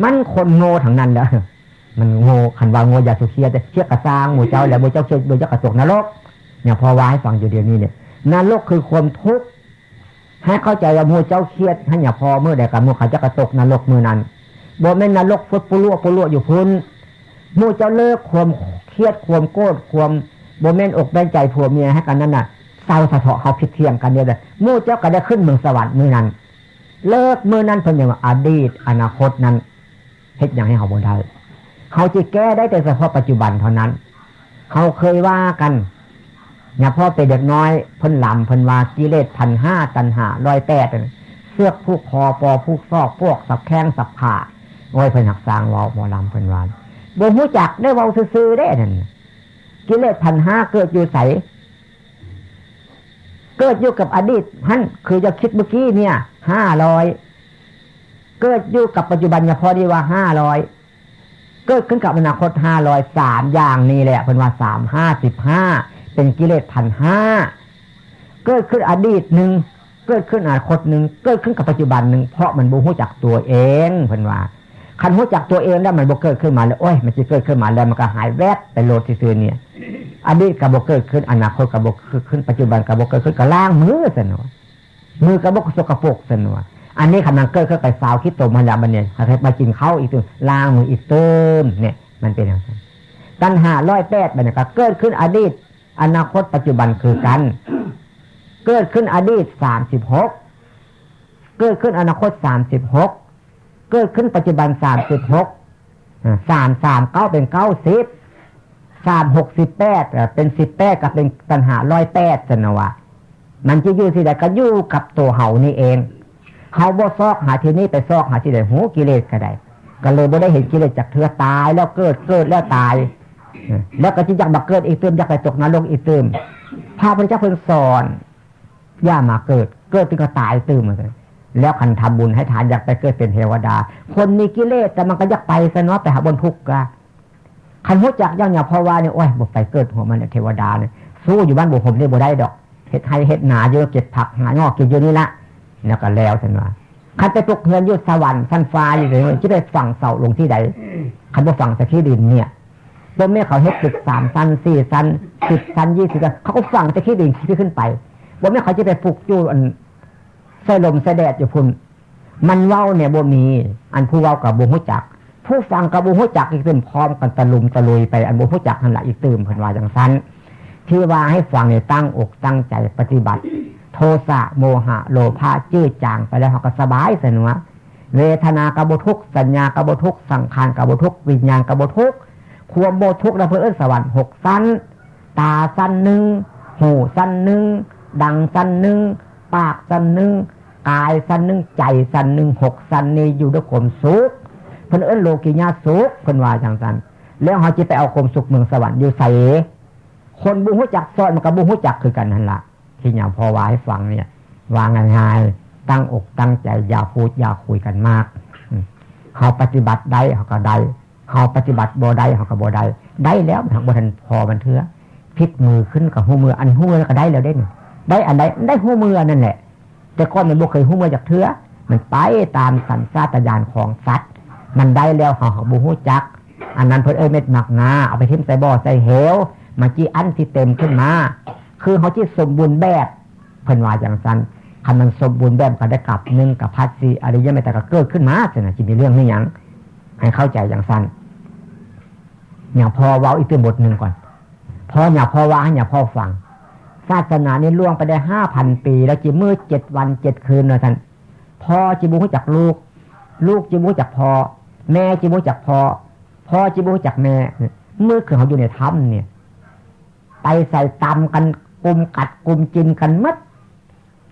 มันคนโง่ทั้งนั้นแหละ มันโง่ คันว่าโง่อย่าสุเคียแต่เคียกระซ้างหมู่เจ้า แล้วหมู่เจ้าเคียหมู่เจ้ากระตกนรก เนี่ย พอว่าให้ฟังอยู่เดี๋ยวนี้เนี่ย นรกคือความทุกข์ ให้เข้าใจว่าหมู่เจ้าเครียด ให้อย่าพอมื้อใดก็หมู่เขาจะกระตกนรกมื้อนั้น บ่แม่นนรกฟดปุโรปุโรอยู่พุ้น หมู่เจ้าเลิกความเครียด ความโกรธ ความบ่แม่นอกแม่นใจผัวเมียให้กันนั่นน่ะ เศร้าสะเทาะเขาผิดเถียงกันเนี่ยแหละ หมู่เจ้าก็ได้ขึ้นเมืองสวรรค์มื้อนั้น เลิกมื้อนั้น เพิ่นยังว่าอดีตอนาคตนั้น เฮ็ดหยังให้เฮาบ่ได้ เฮาสิแก้ได้แต่เฉพาะปัจจุบันเท่านั้น เฮาเคยว่ากัน เนี่ย พอเป็นเด็กน้อย เพิ่นลำ เพิ่นว่ากิเลสพันห้า ตัณหาร้อยแปด เสือกผูกคอ ปอผูกศอก ปวกสับแข้งสับขา โอ้ย เพิ่นหักสร้างเว้า หมอลำเพิ่นว่า บ่ฮู้จักได้ เว้าซื่อๆ เด้นั่น กิเลสพันห้าเกิดอยู่ไส เกิดอยู่กับอดีตหั่น คือจะคิดเมื่อกี้เนี่ย ห้าร้อย เกิดอยู่กับปัจจุบันเนี่ย พอดีว่า ห้าร้อย เกิดขึ้นกับอนาคต ห้าร้อย สามอย่างนี้แหละ เพิ่นว่า สามห้าสิบห้า เป็นกิเลสพันห้า เกิดขึ้นอดีตหนึ่ง เกิดขึ้นอนาคตหนึ่ง เกิดขึ้นกับปัจจุบันหนึ่ง เพราะมันบ่ฮู้จักตัวเอง เพิ่นว่า คันฮู้จักตัวเองแล้วมันบ่เกิดขึ้นมาแล้ว โอ้ย มันสิเกิดขึ้นมาแล้วมันก็หายแวบไปโลดซื่อๆ เนี่ย อดีตก็บ่เกิดขึ้น อนาคตก็บ่เกิดขึ้น ปัจจุบันก็บ่เกิดขึ้น ก็ล้างมือซั่นเนาะ มือก็บ่สกปรกซั่นเนาะ อันนี้กำลังเกิดขึ้นไป ซาวขี้ตมหั่นล่ะบัดนี้ ให้มากินข้าวอีกเติม ล้างมืออีกเติม เนี่ย มันเป็นจั่งซั่น ตัณหาร้อยแปดบัดนี้ก็เกิดขึ้นอดีต อนาคต ปัจจุบันคือกัน เกิดขึ้นอดีต สามสิบหก เกิดขึ้นอนาคต สามสิบหก เกิดขึ้นปัจจุบัน สามสิบหก อ่า สาม สาม เก้า เป็น เก้าสิบ สาม หก สิบแปด อ่า เป็น สิบแปด ก็เป็นตัณหาร้อยแปด ซั่นนะว่า มันจะอยู่ที่ใดก็อยู่กับตัวเฮานี่เอง เฮาบ่ซอกหาที่นี่ ไปซอกหาที่ใด โห กิเลสก็ได้ ก็เลยบ่ได้เห็นกิเลสจักเทื่อ ตายแล้วเกิด เกิดแล้วตาย เออ แล้วก็สิอยากมาเกิดอีกเติม อยากไปตกนรกอีกเติม พระพุทธเจ้าเพิ่นสอน อย่ามาเกิด เกิดเพิ่นก็ตายเติมเหมือนกัน แล้วคันทำบุญให้ทานอยากไปเกิดเป็นเทวดา คนมีกิเลสแต่มันก็อยากไปซะเนาะ ไปหาบ่อนทุกข์กะ คันฮู้จักอย่างเนี่ย เพราะว่าเนี่ย โอ้ย บ่ไปเกิดหัวมันเนี่ย เทวดาเนี่ย สู้อยู่บ้านบ่ห่มนี่บ่ได้ดอก เฮ็ดไร่เฮ็ดนาอยู่ เก็บผักหาหน่อกินอยู่นี่ละ แล้วก็แล้วซั่นว่า คันไปปลูกเฮือนอยู่สวรรค์ชั้นฟ้าอยู่เลย จะไปฝังเสาลงที่ใด คันบ่ฝังแต่ขี้ดินเนี่ย บ่แม่นเขาเฮ็ดตึกสามชั้น สี่ชั้น สิบชั้น ยี่สิบชั้น เขาก็ฝังแต่ขี้ดินขึ้นไป บ่แม่นเขาจะไปปลูกอยู่อัน ใส่ลมใส่แดดอยู่พุ้น มันเว้าเนี่ยบ่มี อันผู้เว้าก็บ่ฮู้จัก ผู้ฟังก็บ่ฮู้จัก อีกเต็มพร้อมกันตะลุมตะลุยไป อันบ่ฮู้จักหั่นล่ะ อีกเติม เพิ่นว่าจั่งซั้น ที่ว่าให้ฟังเนี่ยตั้งอกตั้งใจปฏิบัติ โทสะ โมหะ โลภะ จืดจางไปแล้ว เฮาก็สบายสะหนว เวทนาก็บ่ทุกข์ สัญญาก็บ่ทุกข์ สังขารก็บ่ทุกข์ วิญญาณก็บ่ทุกข์ ความบ่ทุกข์นะเพิ่นเอิ้นสวรรค์หกชั้น ตาชั้นหนึ่ง หูชั้นหนึ่ง ดังชั้นหนึ่ง ปากชั้นหนึ่ง กายชั้นหนึ่ง ใจชั้นหนึ่ง หกชั้นนี้อยู่ด้วยความสุข เพิ่นเอิ้นโลกิยะสุข เพิ่นว่าจั่งซั้น แล้วเฮาสิไปเอาความสุขเมืองสวรรค์อยู่ไส คนบ่ฮู้จักซ้อนมันก็บ่ฮู้จักคือกันนั่นล่ะ ที่หลวงพ่อว่าให้ฟังเนี่ย ว่าง่ายๆ ตั้งอกตั้งใจ อย่าพูดอย่าคุยกันมาก อืม เฮาปฏิบัติได้เฮาก็ได้ เฮาปฏิบัติบ่ได้เฮาก็บ่ได้ ได้แล้วมันหากบ่ทันพอมันเทื่อ พลิกมือขึ้นก็ฮู้มือ อันฮู้แล้วก็ได้แล้วเด้นี่ ได้อันใด ได้ฮู้มืออันนั่นแหละ แต่ก่อนมันบ่เคยฮู้มือจักเทื่อ มันไปตามสัญชาตญาณของสัตว์ มันได้แล้วเฮาหากบ่ฮู้จัก อันนั้นเพิ่นเอิ้นเม็ดหมากงา เอาไปถิ่มใส่บ่อใส่เหว มันจิอั้นสิเต็มขึ้นมา คือเฮาจิสมบูรณ์แบบ เพิ่นว่าจั่งซั้น คันมันสมบูรณ์แบบก็ได้กับหนึ่ง กับพัดสี่ อริยเมตตาก็เกิดขึ้นมา ซั่นน่ะ สิมีเรื่องมีหยัง ให้เข้าใจจั่งซั้น หลวงพ่อเว้าอีกเทื่อบทหนึ่งก่อน พอหลวงพ่อว่าให้หลวงพ่อฟัง ศาสนานี่ล่วงไปได้ห้าพันปี แล้วจิมืดเจ็ดวันเจ็ดคืนว่าซั่น พ่อจิบ่ฮู้จักลูก ลูกจิบ่ฮู้จักพ่อ แม่จิบ่ฮู้จักพ่อ พ่อจิบ่ฮู้จักแม่ มืดคือเฮาอยู่ในถ้ำเนี่ย ไปใส่ตำกัน กุมกัดกุมกินกันหมด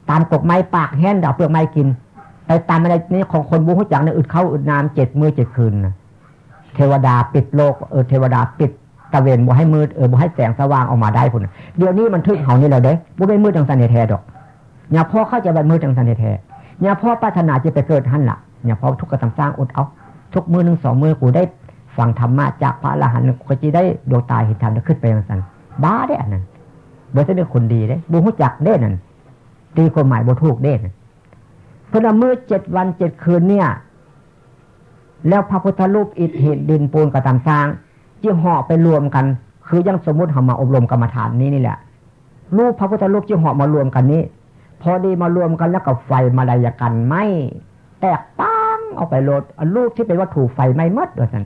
ตำกกไม้ปากแห้ง เอาเปลือกไม้กิน ไปตำอะไรนี่ของคนบ่ฮู้จักเนี่ย อึดข้าวอึดน้ำเจ็ดมื้อเจ็ดคืนนะ เทวดาปิดโลก เออ เทวดาปิดตะเวนบ่ให้มืด เออ บ่ให้แสงสว่างออกมาได้พุ้นน่ะ เดี๋ยวนี้มันถึงเฮานี่แล้วเด้ บ่แม่นมืดจั่งซั้นแท้ๆดอก หลวงพ่อเข้าใจว่ามืดจั่งซั้นแท้ๆ หลวงพ่อปรารถนาจะไปเกิดหั่นล่ะ หลวงพ่อทุกข์ก็ตามสร้าง อดเอา ทุกมื้อหนึ่งสองมื้อกูได้ฟังธรรมะจากพระอรหันต์ กูก็จะได้ดวงตาเห็นธรรมแล้วขึ้นไปจั่งซั้น บ้าเด้อันนั้น บ่ใช่เป็นคนดีเด้ บ่ฮู้จักเด้นั่น ตีความหมายบ่ถูกเด้นั่น เพิ่นว่ามื้อเจ็ดวันเจ็ดคืนเนี่ย แล้วพระพุทธรูปอิฐหินดินปูนก็ตามสร้าง จิเหาะไปรวมกัน คืออย่างสมมุติเฮามาอบรมกรรมฐานนี้นี่แหละ รูปพระพุทธรูปจิเหาะมารวมกันนี้ พอดีมารวมกันแล้วก็ไฟมาลายกันไหม้ แตกปังออกไปโลด อันรูปที่เป็นวัตถุไฟไหม้หมดว่าซั่น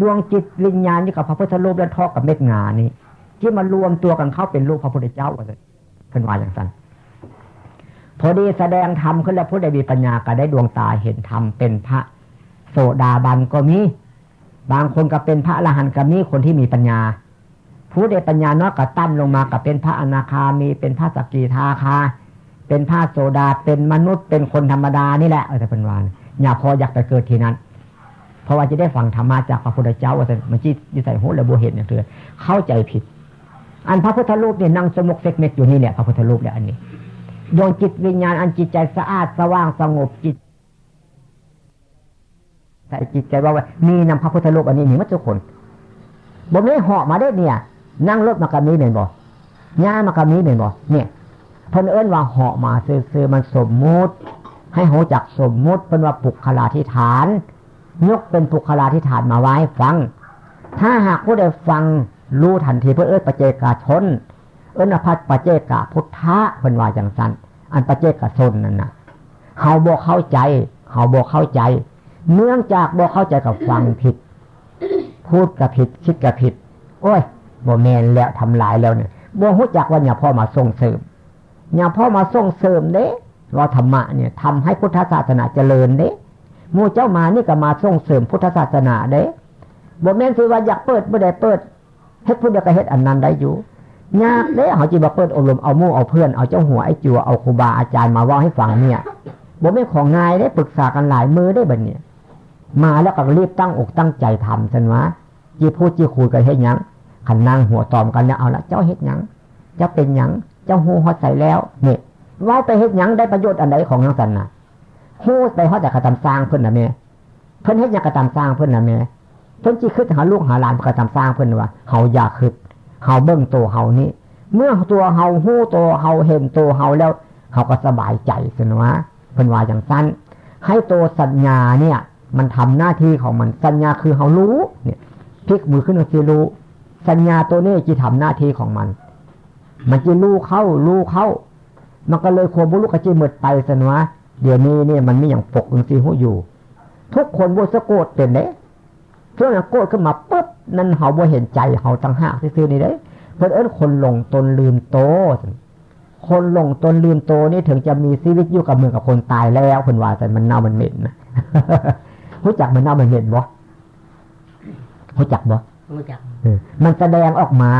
ดวงจิตวิญญาณอยู่กับพระพุทธรูปและทอกกับเม็ดงานี้ ที่มารวมตัวกันเข้าเป็นรูปพระพุทธเจ้าว่าซั่น เพิ่นว่าจั่งซั้น พอดีแสดงธรรมขึ้นแล้ว ผู้ใดมีปัญญาก็ได้ดวงตาเห็นธรรม เป็นพระโสดาบันก็มี บางคนก็เป็นพระอรหันต์ก็มี คนที่มีปัญญา ผู้ใดปัญญาน้อยก็ต่ำลงมาก็เป็นพระอนาคามี เป็นพระสกิทาคา เป็นพระโสดา เป็นมนุษย์ เป็นคนธรรมดานี่แหละ เออ แต่เพิ่นว่า หลวงพ่ออยากไปเกิดที่นั่น เพราะว่าจะได้ฟังธรรมะจากพระพุทธเจ้าว่าซั่น มันจิตอยู่ใส่หูแล้วบ่เห็นอย่างเทื่อ เข้าใจผิด อันพระพุทธรูปเนี่ยนั่งสงบเสกเม็ดอยู่นี่แหละ พระพุทธรูปแหละอันนี้ ดวงจิตวิญญาณอันจิตใจสะอาดสว่างสงบจิต ใส่จิตใจว่า ว่ามีนำพระพุทธรูปอันนี้มีหมดทุกคน บ่แม่นเหาะมาได้เนี่ย นั่งรถมาก็มีแม่นบ่ ย่างมาก็มีแม่นบ่ เนี่ย เพิ่นเอิ้นว่าเหาะมาซื่อๆ มันสมมุติ ให้รู้จักสมมุติ เพิ่นว่าปุคคลาธิฐาน ยกเป็นปุคคลาธิฐานมาไว้ฟัง ถ้าหากผู้ใดฟังรู้ทันที เพิ่นเอิ้นปัจเจกชน เอิ้นว่าพระปัจเจกพุทธะ เพิ่นว่าจั่งซั้น อันปัจเจกชนนั่นน่ะ เฮาบ่เข้าใจ เฮาบ่เข้าใจ เนื่องจากบ่เข้าใจก็ฟังผิด พูดก็ผิด คิดก็ผิด โอ้ย บ่แม่นแล้ว ทำลายแล้วเนี่ย บ่ฮู้จักว่าหลวงพ่อมาส่งเสริม หลวงพ่อมาส่งเสริมเด้ ว่าธรรมะเนี่ยทำให้พุทธศาสนาเจริญเด้ หมู่เจ้ามานี่ก็มาส่งเสริมพุทธศาสนาเด้ บ่แม่นสิว่าอยากเปิดบ่ได้เปิด เฮ็ดผู้เดียวก็เฮ็ดอันนั้นได้อยู่ ยากเด้ เฮาจิมาเปิดอบรม เอาหมู่เอาเพื่อน เอาเจ้าหัวไอ้จัว เอาครูบาอาจารย์มาเว้าให้ฟังเนี่ย บ่แม่นของง่ายเด้ ปรึกษากันหลายมื้อเด้บัดเนี่ย มาแล้วก็รีบตั้งอกตั้งใจทำซั่นวะ จิพูดจิคุยกันเฮ็ดหยัง คันนั่งหัวตอมกันแล้ว เอาละ เจ้าเฮ็ดหยัง เจ้าเป็นหยัง เจ้าฮู้ฮอดไสแล้ว นี่ เว้าไปเฮ็ดหยัง ได้ประโยชน์อันใดของจั่งซั่นน่ะ ฮู้ไปฮอดแต่กระตำสร้างเพิ่นน่ะแม่ เพิ่นเฮ็ดหยังกระตำสร้างเพิ่นน่ะแม่ เพิ่นจิคิดหาลูกหาหลานกระตำสร้างเพิ่นว่า เฮาอย่าคิด เฮาเบิ่งตัวเฮานี่ เมื่อตัวเฮาฮู้ตัวเฮาเห็นตัวเฮาแล้ว เฮาก็สบายใจซั่นวะ เพิ่นว่าจั่งซั่น ให้ตัวสัญญาเนี่ย มันทำหน้าที่ของมัน สัญญาคือเฮารู้ เนี่ย พลิกมือขึ้นมาสิรู้ สัญญาตัวนี้จิทำหน้าที่ของมัน มันจิรู้เข้า รู้เข้า มันก็เลยความบ่รู้ก็จิหมดไปซั่นวะ เดี๋ยวนี้เนี่ยมันมีหยังปกจั่งซี่ฮู้อยู่ ทุกคนบ่สะโกดเป็นเด้ ช่วงนั้นโกรธขึ้นมาปุ๊บ นั่นเฮาบ่เห็นใจเฮาต่างหากซื่อๆนี่เด้ เพิ่นเอิ้นคนหลงตนลืมโต คนหลงตนลืมโตนี่ถึงจะมีชีวิตอยู่กับเหมือนกับคนตายแล้ว เพิ่นว่า แต่มันเน่ามันเหม็นนะ ฮู้จักมันเน่ามันเหม็นบ่ ฮู้จักบ่ ฮู้จัก เออ มันแสดงออกมา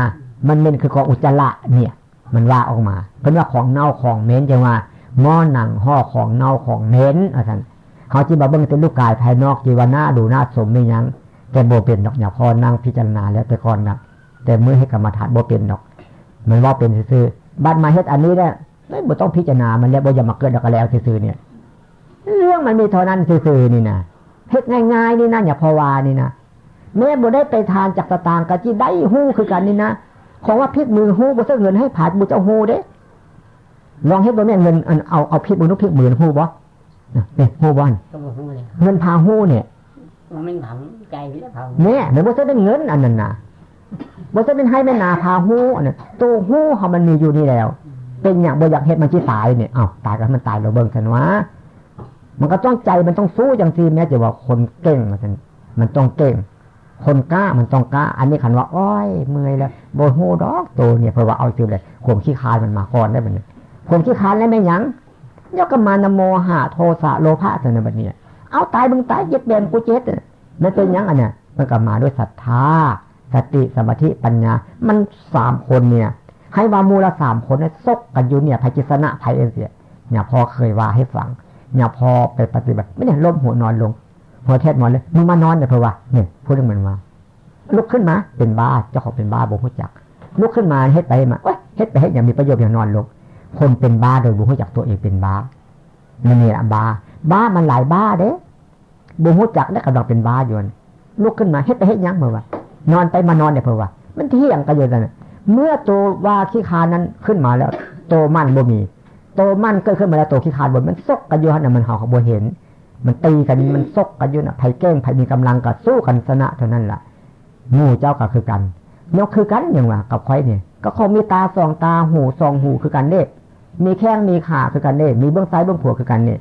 มันเหม็นคือกองอุจจาระเนี่ย มันว่าออกมา เพิ่นว่าของเน่าของเหม็น จั่งว่าหม้อหนังห่อของเน่าของเหม็น ว่าซั่น เฮาจิมาเบิ่งแต่รูปกายภายนอก จิว่าหน้าดูหน้าสมมีหยัง แต่บ่เป็นดอก หลวงพ่อนั่งพิจารณาแล้วแต่ก่อนนะ แต่มื้อเฮ็ดกรรมฐานบ่เป็นดอก มันเว้าเป็นซื่อๆ บัดมาเฮ็ดอันนี้แล้ว เอ้ย บ่ต้องพิจารณามันแล้ว บ่อยากมาเกิดดอก ก็แล้วซื่อๆ เนี่ย เรื่องมันมีเท่านั้นซื่อๆ นี่นะ เฮ็ดง่ายๆ นี่นะ หลวงพ่อว่านี่นะ แม้บ่ได้ไปทานจักสตางค์ ก็จิได้ฮู้คือกันนี่นะ ของว่าพลิกมือฮู้ บ่ใช้เงินให้ผาด บ่เจ้าฮู้เด้ ลองเฮ็ดบ่แม่น เงิน อัน เอา เอาพลิกมือ พลิกมือฮู้บ่ นะ นี่ฮู้บ่ ก็บ่ฮู้เลย เงินพาฮู้เนี่ย มันเป็นของใจแล้วเขา แน่ มันบ่ใช่เป็นเงินอันนั้นนะ บ่ใช่เป็นให้แม่นาพาฮู้อันนั้น ตัวฮู้เฮามันมีอยู่นี่แล้ว เป็นหยังบ่อยากเฮ็ด มันสิตายเนี่ย เอ้า ตายก็ให้มันตาย เราเบิ่งซั่นว่า มันก็ต้องใจ มันต้องสู้จังซี่ แม้จะว่าคนเก่งว่าซั่น มันต้องเก่ง คนกล้า มันต้องกล้า อันนี้คันว่า โอ้ย เมื่อยแล้ว บ่ฮู้ดอกโตเนี่ย เพราะว่าเอาซื่อเลย ความขี้คร้านมันมาก่อนได้บัดนี้ ความขี้คร้านแล้วแม่นหยัง เดี๋ยวก็มานะ โมหะ โทสะ โลภะ ซั่นนะบัดนี้ เอาตาย มึงตาย เจ็ดแบบกูเจ็ด มันเป็นหยังอันเนี้ย มันก็มาด้วยศรัทธา สติ สมาธิ ปัญญา มันสามคนเนี่ย ให้ว่าหมู่ละสามคนเนี่ย ซกกันอยู่เนี่ย ไผสิชนะไผเองเสีย เนี่ย พ่อเคยว่าให้ฟัง เนี่ย พ่อไปปฏิบัติ ไม่ได้ล้มหัวนอนลง หัวแทบหมอนเลย มึงมานอนเนี่ย เพราะว่า เนี่ย พูดเรื่องมันว่า ลุกขึ้นมา เป็นบ้า เจ้าของเป็นบ้า บ่ฮู้จัก ลุกขึ้นมา เฮ็ดไปเฮ็ดมา โอ๊ย เฮ็ดไปเฮ็ดหยังมีประโยชน์หยัง นอนลง คนเป็นบ้าโดยบ่ฮู้จักตัวเองเป็นบ้า นั่นนี่ล่ะบ้า บ้ามันหลายบ้าเด้ บ่ฮู้จักได้กำลังเป็นบ้าอยู่นั่น ลุกขึ้นมา เฮ็ดไปเฮ็ดหยัง เพิ่นว่า นอนไปมานอนเนี่ย เพิ่นว่า มันเถียงกันอยู่นั่นน่ะ เมื่อตัวว่าขี้คร้านนั้นขึ้นมาแล้ว ตัวมันบ่มี ตัวมันเกิดขึ้นมาแล้ว ตัวขี้คร้านบ่มี มันซกกันอยู่หั่นน่ะ มันเฮาก็บ่เห็น มันตีกัน มันซกกันอยู่น่ะ ไผเก่ง ไผมีกำลังก็สู้กันชนะเท่านั้นล่ะ หมู่เจ้าก็คือกัน เนี่ยคือกัน หยังว่ากับข้อยนี่ ก็ของมีตาสองตา หูสองหูคือกันเด้ มีแข้งมีขาคือกันเด้ มีเบื้องซ้ายเบื้องขวาคือกันนี่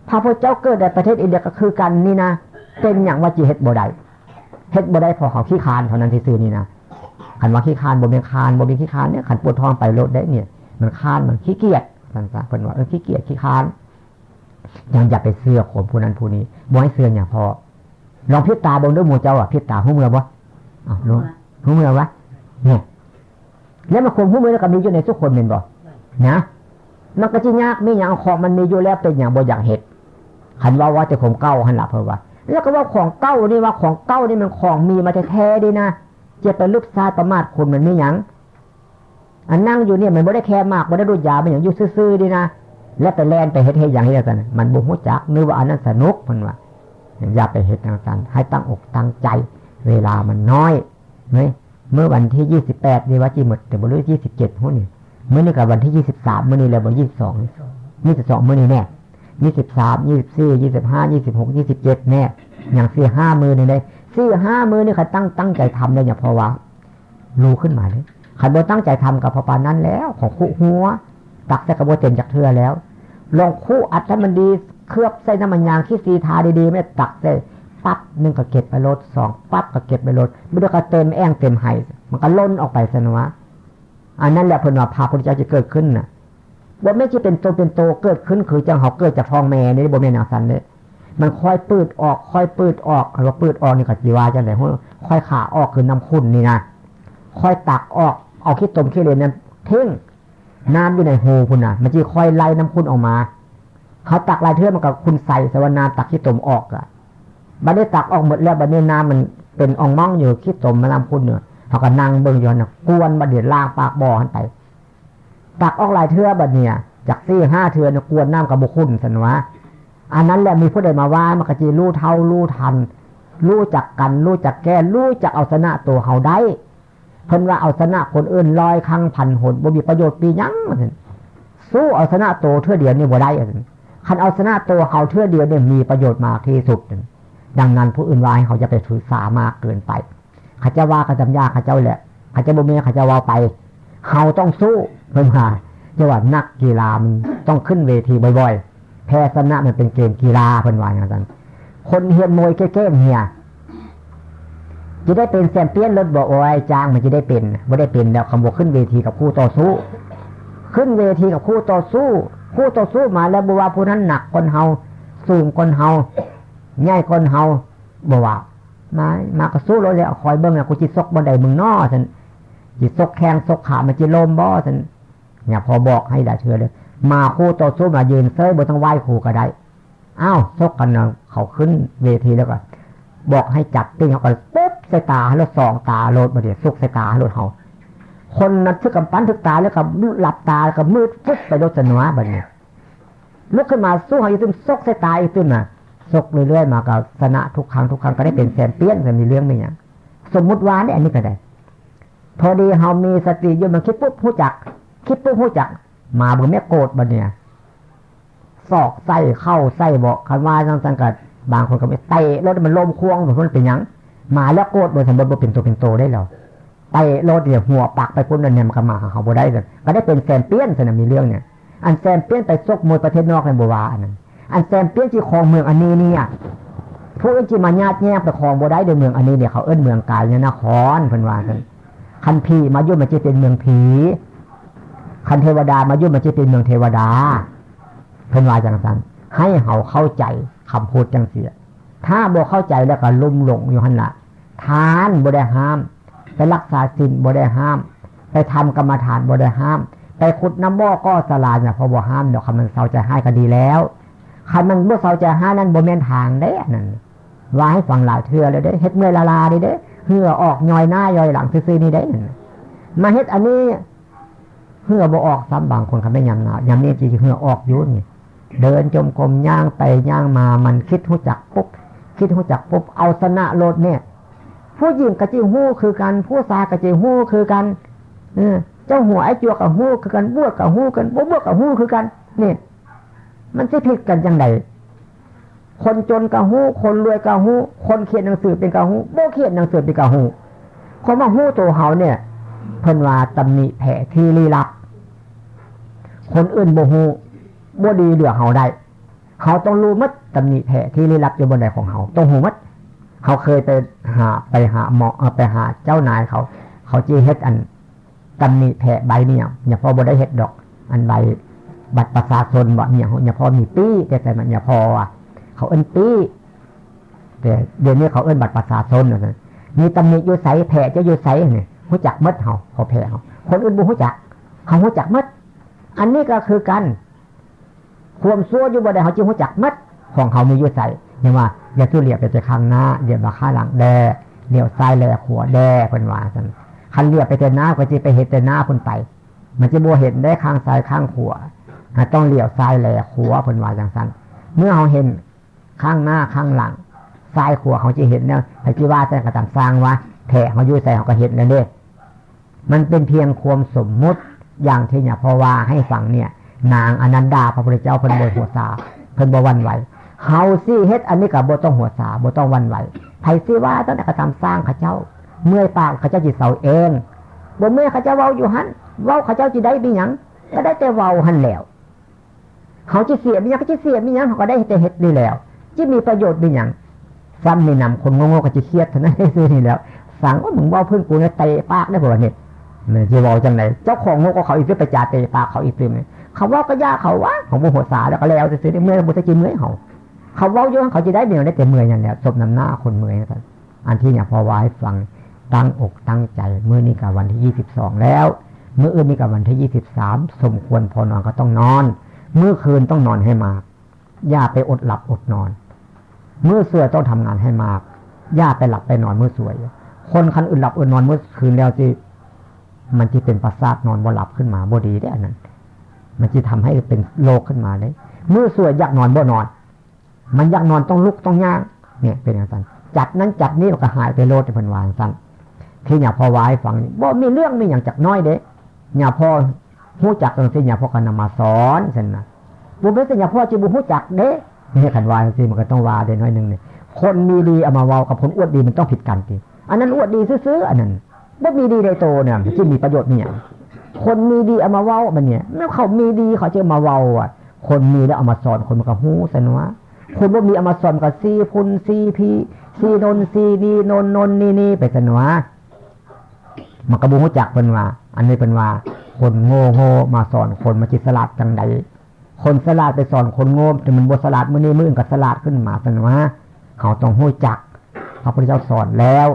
พระพุทธเจ้าเกิดในประเทศอินเดียก็คือกันนี่นะ เป็นหยังว่าจิเฮ็ดบ่ได้ เฮ็ดบ่ได้เพราะเขาขี้คร้านเท่านั้นซื่อๆ นี่นะ คันว่าขี้คร้าน บ่แม่นคร้าน บ่แม่นขี้คร้านเนี่ย คันปวดท้องไปโลดได้เนี่ย มันคร้าน มันขี้เกียจ มันซะ เพิ่นว่า เออ ขี้เกียจ ขี้คร้าน ยังอย่าไปเชื่อคนผู้นั้นผู้นี้ บ่ให้เชื่อหยัง พอ ลองพริบตาเบิ่งดู หมู่เจ้าอะ พริบตาฮู้เมื่อบ่ อ้าว ฮู้ ฮู้เมื่อวะ เนี่ย แล้วมันความฮู้เมื่อก็มีอยู่ในทุกคนแม่นบ่ นะ มันก็สิยาก มีหยัง ของมันมีอยู่แล้ว เป็นหยังบ่อยากเฮ็ด คันว่า ว่าแต่ของเก่าหั่นล่ะ เพิ่นว่า แล้วก็ว่าของเก่านี่ ว่าของเก่านี่มันของมีมาแท้ๆ เด้นะ จะไปลึกซาดประมาทคนมันมีหยัง อันนั่งอยู่เนี่ยมันบ่ได้แค่มาก บ่ได้ดูดยา มันหยัง อยู่ซื่อๆ เด้นะ แล้วไปแล่นไปเฮ็ด เฮ็ดหยัง เฮ็ดจั่งซั่นน่ะ มันบ่ฮู้จัก นึกว่าอันนั้นสนุก เพิ่นว่า อย่าไปเฮ็ดจั่งซั่น ให้ตั้งอกตั้งใจ เวลามันน้อย เฮ้ย เมื่อวันที่ยี่สิบแปด นี่ว่าจิหมด แต่บ่รู้ยี่สิบเจ็ด ฮู้นี่ มื้อนี้ก็วันที่ยี่สิบสาม มื้อนี้แล้วบ่ ยี่สิบสอง ยี่สิบสอง มื้อนี้แน่ ยี่สิบสาม ยี่สิบสี่ ยี่สิบห้า ยี่สิบหก ยี่สิบเจ็ด แน่ หยัง สี่ห้า มื้อนี่เด้ สี่ห้า มื้อนี่ คันตั้ง ตั้งใจทำเลยเนี่ย เพราะว่า รู้ขึ้นมาเลย คันบ่ตั้งใจทำก็พอปานนั้นแล้ว ของคุหัว ตักใส่ก็บ่เต็มจักเทื่อแล้ว ลองคุอัดให้มันดี เคลือบใส่น้ำมันยางขี้สีทาดีๆ ไม่ตักใส่ ปั๊บหนึ่งก็เก็บไปโลด สองปั๊บก็เก็บไปโลด บ่ได้ก็เต็มแอ่งเต็มไห มันก็ล้นออกไปซั่นวะ อันนั้นแหละเพิ่นว่าพระพุทธเจ้าจะเกิดขึ้นน่ะ บ่แม่นสิเป็นโตเป็นโตเกิดขึ้น คือจังเฮาเกิดจากท้องแม่นี่ บ่แม่นจั่งซั่นเด้ มันค่อยปืดออก ค่อยปืดออก คันว่าปืดออกนี่ก็สิว่าจั่งใด๋ ค่อยขาออกคือน้ำขุ่นนี่นะ ค่อยตักออก เอาขี้ตมขี้เลนนั้นทิ้ง น้ำอยู่ในหูพุ้นน่ะ มันสิค่อยไหลน้ำขุ่นออกมา เฮาตักหลายเทื่อมันก็ขุ่นใส แต่ว่าน้ำตักขี้ตมออกอะ บัดนี้ตักออกหมดแล้ว บัดนี้น้ำมันเป็นอ่องม่องอยู่ ขี้ตมมันน้ำขุ่นอยู่ เฮาก็นั่งเบิ่งอยู่หั่นน่ะ กวน บัดนี้ล้างปากบ่อหั่นไป ตักออกหลายเทื่อบัดเนี่ย จากสี่ห้าเทื่อเนี่ย กวนน้ำก็บ่ขุ่นซั่นวะ อันนั้นแหละ มีผู้ใดมาว่า มันก็สิรู้เท่ารู้ทัน รู้จักกัน รู้จักแก้ รู้จักเอาชนะตัวเฮาได้ เพิ่นว่าเอาชนะคนอื่นร้อยครั้งพันหน บ่มีประโยชน์ปีหยัง ว่าซั่น สู้เอาชนะตัวเทื่อเดียวนี่บ่ได้ ว่าซั่น คันเอาชนะตัวเฮาเทื่อเดียวเนี่ย มีประโยชน์มากที่สุด ดังนั้นผู้อื่นว่าให้เฮาอย่าไปถือสามากเกินไป เขาเจ้าว่าก็จำยากเขาเจ้าแหละ เขาเจ้าบ่แม่นเขาเจ้าเว้าไป เฮาต้องสู้ เพิ่นว่า จั่งว่านักกีฬามันต้องขึ้นเวทีบ่อยๆ แพ้ชนะมันเป็นเกมกีฬา เพิ่นว่าจั่งซั่น คนเฮียนมวยเก่งๆ เนี่ย จะได้เป็นแชมเปี้ยนโลดบ่ โอ้ย จ้างมันจะได้เป็น บ่ได้เป็นแล้ว คันบ่ขึ้นเวทีกับคู่ต่อสู้ ขึ้นเวทีกับคู่ต่อสู้ คู่ต่อสู้มาแล้ว บ่ว่าผู้นั้นหนักกว่าเฮา สูงกว่าเฮา ใหญ่กว่าเฮา บ่ว่า มา มาก็สู้โลดแล้ว คอยเบิ่งนะ กูสิซกบ่อนใดมึงน้อ ซั่น สิซกแข้งซกขา มันสิล้มบ่ ซั่น เนี่ย พอบอกให้หลายเทื่อเลย มาคู่ต่อสู้มายืนเซ้ย บ่ต้องไหว้ครูก็ได้ อ้าว ชกกันนะ เขาขึ้นเวทีแล้วก็ บอกให้จับปิ้ง เขาก็ปุ๊บ ใส่ตาโลด สองตาโลด บัดนี้ชกใส่ตาโลด เขา คนนั้นถือกำปั้นถือตาแล้วก็หลับตาแล้วก็มืดปุ๊บไปโลด สนวบัดนี้ ลุกขึ้นมาสู้เขาอีกตึม ชกใส่ตาอีกตึมน่ะ ชกเรื่อยๆมาก็ชนะทุกครั้ง ทุกครั้งก็ได้เป็นแชมเปี้ยน ก็มีเรื่องไม่หยัง สมมุติว่าเนี่ย อันนี้ก็ได้ พอดีเขามีสติอยู่ มันคิดปุ๊บฮู้จัก คิดปุ๊บฮู้จัก มาเบิ่งแม่โกรธบัดเนี่ย ศอกใส่ เข่าใส่ เบาะ คันว่าจังซั่นก็ บางคนก็ไปเตะโลด มันล้มควง มันเป็นหยัง มาแล้วโกรธ โดยสมบูรณ์บ่เป็นตัวเป็นโตได้แล้ว เตะโลดเนี่ย หัวปักไปพุ่นนั่นเนี่ย มันก็มาหาเขาบ่ได้เลย ก็ได้เป็นแชมเปี้ยนซะนะ มีเรื่องเนี่ย อันแชมเปี้ยนไปชกมวยประเทศนอกเนี่ย บ่ว่าอันนั้น อันแชมเปี้ยนที่ครองเมืองอันนี้เนี่ย ผู้อื่นที่มาญาติแย่งไปครองบ่ได้ในเมืองอันนี้เนี่ย เขาเอิ้นเมืองกายเนี่ย นคร เพิ่นว่าซั่น คันผีมาอยู่ มันจะเป็นเมืองผี คันเทวดามาอยู่ มันจะเป็นเมืองเทวดา เพิ่นว่าจังซั่น ให้เขาเข้าใจคำพูดจังซี่ ถ้าบ่เข้าใจแล้วก็ลุ่มหลงอยู่หั่นละ ทานบ่ได้ห้าม ไปรักษาศีลบ่ได้ห้าม ไปทำกรรมฐานบ่ได้ห้าม ไปขุดน้ำบ่อก่อศาลาเนี่ย เพราะบ่ห้ามดอก คันมันเซาใจฮ้ายก็ดีแล้ว คันมันบ่เซาใจฮ้ายนั่นบ่แม่นทางเด้ อันนั้น ว่าให้ฟังหลายเทื่อแล้วเด้ เฮ็ดเมื่อยล้าๆนี่เด้ เหงื่อออกย้อยหน้าย้อยหลังซื่อๆนี่เด้ นั่น มาเฮ็ดอันนี้ เหงื่อบ่ออกซ้ำ บางคนคันแม่นยามหนาว ยามนี้สิเหงื่อออกอยู่นี่ เดินจงกรม ย่างไปย่างมา มันคิดฮู้จักปุ๊บ คิดฮู้จักปุ๊บ เอาชนะโลดเนี่ย ผู้หญิงก็สิฮู้คือกัน ผู้ชายก็สิฮู้คือกัน เออ เจ้าหัวไอ้จวกก็ฮู้คือกัน บวชก็ฮู้กัน บ่บวชก็ฮู้คือกัน นี่ มันสิผิดกันจังใด คนจนก็ฮู้ คนรวยก็ฮู้ คนเขียนหนังสือเป็นก็ฮู้ บ่เขียนหนังสือเป็นก็ฮู้ คำว่าฮู้ตัวเฮาเนี่ย เพิ่นว่าตำหนิแผลที่ลี้ลับ คนอื่นบ่ฮู้ บ่ดีเหลือเฮาได้ เฮาต้องรู้หมด ตำหนิแผลที่ลี้ลับอยู่บ่อนใดของเฮา ต้องฮู้หมด เฮาเคยไปหา ไปหาหมอ เอ่อ ไปหาเจ้านายเขา เขาสิเฮ็ดอัน ตำหนิแผลใบเนี่ย เนี่ยพ่อบ่ได้เฮ็ดดอก อันใบบัตรประชาชนบ่เนี่ย เนี่ยพ่อมีปี้ แต่แต่มันเนี่ยพ่อว่า เขาเอิ้นปี้ แต่เดี๋ยวนี้เขาเอิ้นบัตรประชาชนว่าซั่น มีตำหนิอยู่ไส แผลจะอยู่ไสเนี่ย ฮู้จักหมดเฮา พอแผลเฮา คนอื่นบ่ฮู้จัก เฮาฮู้จักหมด อันนี้ก็คือกัน ความชั่วอยู่บ่อนใด เฮาสิฮู้จักหมด ของเฮามีอยู่ไส เนี่ยว่า อย่าสู้เหลียวไปแต่ข้างหน้า เหลียวมาข้างหลังแด่ เหลียวซ้ายแลขวาแด่ เพิ่นว่าซั่น คันเหลียวไปแต่หน้า ก็สิไปเห็นแต่หน้าเพิ่นไป มันสิบ่เห็นได้ข้างซ้ายข้างขวา อ่ะ ต้องเหลียวซ้ายแลขวา เพิ่นว่าจังซั่น เมื่อเฮาเห็นข้างหน้าข้างหลัง ซ้ายขวา เฮาสิเห็นแนว ไผสิว่าแต่ก็ตาม ซ่างว่า แผลเฮาอยู่ไส เฮาก็เห็นแล้วเด้ มันเป็นเพียงความสมมุติ อย่างที่เนี่ยพ่อว่าให้ฟังเนี่ย นางอนันดา พระพุทธเจ้าเพิ่นบ่หัวซา เพิ่นบ่หวั่นไหว เฮาสิเฮ็ดอันนี้ก็บ่ต้องหัวซา บ่ต้องหวั่นไหว ไผสิว่าจั่งใดก็ตาม ซ่างเขาเจ้า เมื่อยปากเขาเจ้าสิเซาเอง บ่เมื่อยเขาเจ้าเว้าอยู่หั่น เว้าเขาเจ้าสิได้มีหยัง ก็ได้แต่เว้าหั่นแหล้ว เฮาสิเสียมีหยัง ก็สิเสียมีหยัง เฮาก็ได้แต่เฮ็ดนี่แหล้ว สิมีประโยชน์มีหยัง ซ้ำนี่นำคนโง่ๆก็สิเครียดเท่านั้นซื่อนี่แหล้ว สั่งว่า มึงเว้าพื้นกูเนี่ย เตะปากได้บ่วะเนี่ย มันสิเว้าจั่งใด เจ้าของโง่ก็เขาอีกสิไปจาเตะปากเขาอีกสิเนี่ย เขาเว้าก็อย่าเขาว่า เขาบ่หัวซาแล้วก็แล้วซื่อๆ เมื่อยบ่ได้กินเมื่อยเฮา เขาเว้าอยู่ เขาสิได้เมื่อย ได้แต่เมื่อยนั่นแหละ สมน้ำหน้าคนเมื่อยนั่น อันที่เนี่ยพ่อว่าให้ฟัง ตั้งอกตั้งใจ มื้อนี้ก็วันที่ยี่สิบสองแล้ว มื้ออื่นนี้ก็วันที่ยี่สิบสาม สมควรพอนอนก็ต้องนอน มื้อคืนต้องนอนให้มาก อย่าไปอดหลับอดนอน มื้อซวยต้องทำงานให้มาก อย่าไปหลับไปนอนมื้อซวย คนคันอื่นหลับอื่นนอนมื้อคืนแล้วสิ มันสิเป็นประสาทนอนบ่หลับขึ้นมา บ่ดีเด้อันนั้น มันสิทำให้เป็นโรคขึ้นมาเด้ มื้อซวยอยากนอนบ่นอน มันอยากนอนต้องลุกต้องย่าง เนี่ยเป็นจั่งซั่น จัดนั้นจัดนี้มันก็หายไปโลด เพิ่นว่าจั่งซั่น ที่เนี่ยพ่อว่าให้ฟังนี่ บ่มีเรื่องมีหยังจักน้อยเด้ เนี่ยพ่อฮู้จักจั่งซี่ เนี่ยพ่อก็นำมาสอนซั่นนะ บ่แม่นแต่เนี่ยพ่อสิบ่ฮู้จักเด้ นี่คันว่าจั่งซี่มันก็ต้องว่าเด้น้อยหนึ่งนี่ คนมีดีเอามาเว้ากับคนอวดดีมันต้องผิดกันติ อันนั้นอวดดีซื่อๆ อันนั้น บ่มีดีในโตเนี่ย มันสิมีประโยชน์มีหยัง คนมีดีเอามาเว้าบัดเนี่ย แล้วเขามีดีเขาจะมาเว้าอ่ะ คนมีแล้วเอามาสอนคนมันก็ฮู้ซั่นวะ คนบ่มีเอามาสอนก็ซีพุนซีพี ซีนนซีนีนนนนนี่นี่ไปซั่นวะ มันก็บ่ฮู้จักเพิ่นว่า อันนี้เพิ่นว่า คนโง่โง่มาสอนคนมันสิฉลาดจั่งใด คนฉลาดไปสอนคนโง่ แต่มันบ่ฉลาด มื้อนี้มื้ออื่นก็ฉลาดขึ้นมาซั่นวะ เฮาต้องฮู้จัก พระพุทธเจ้าสอนแล้ว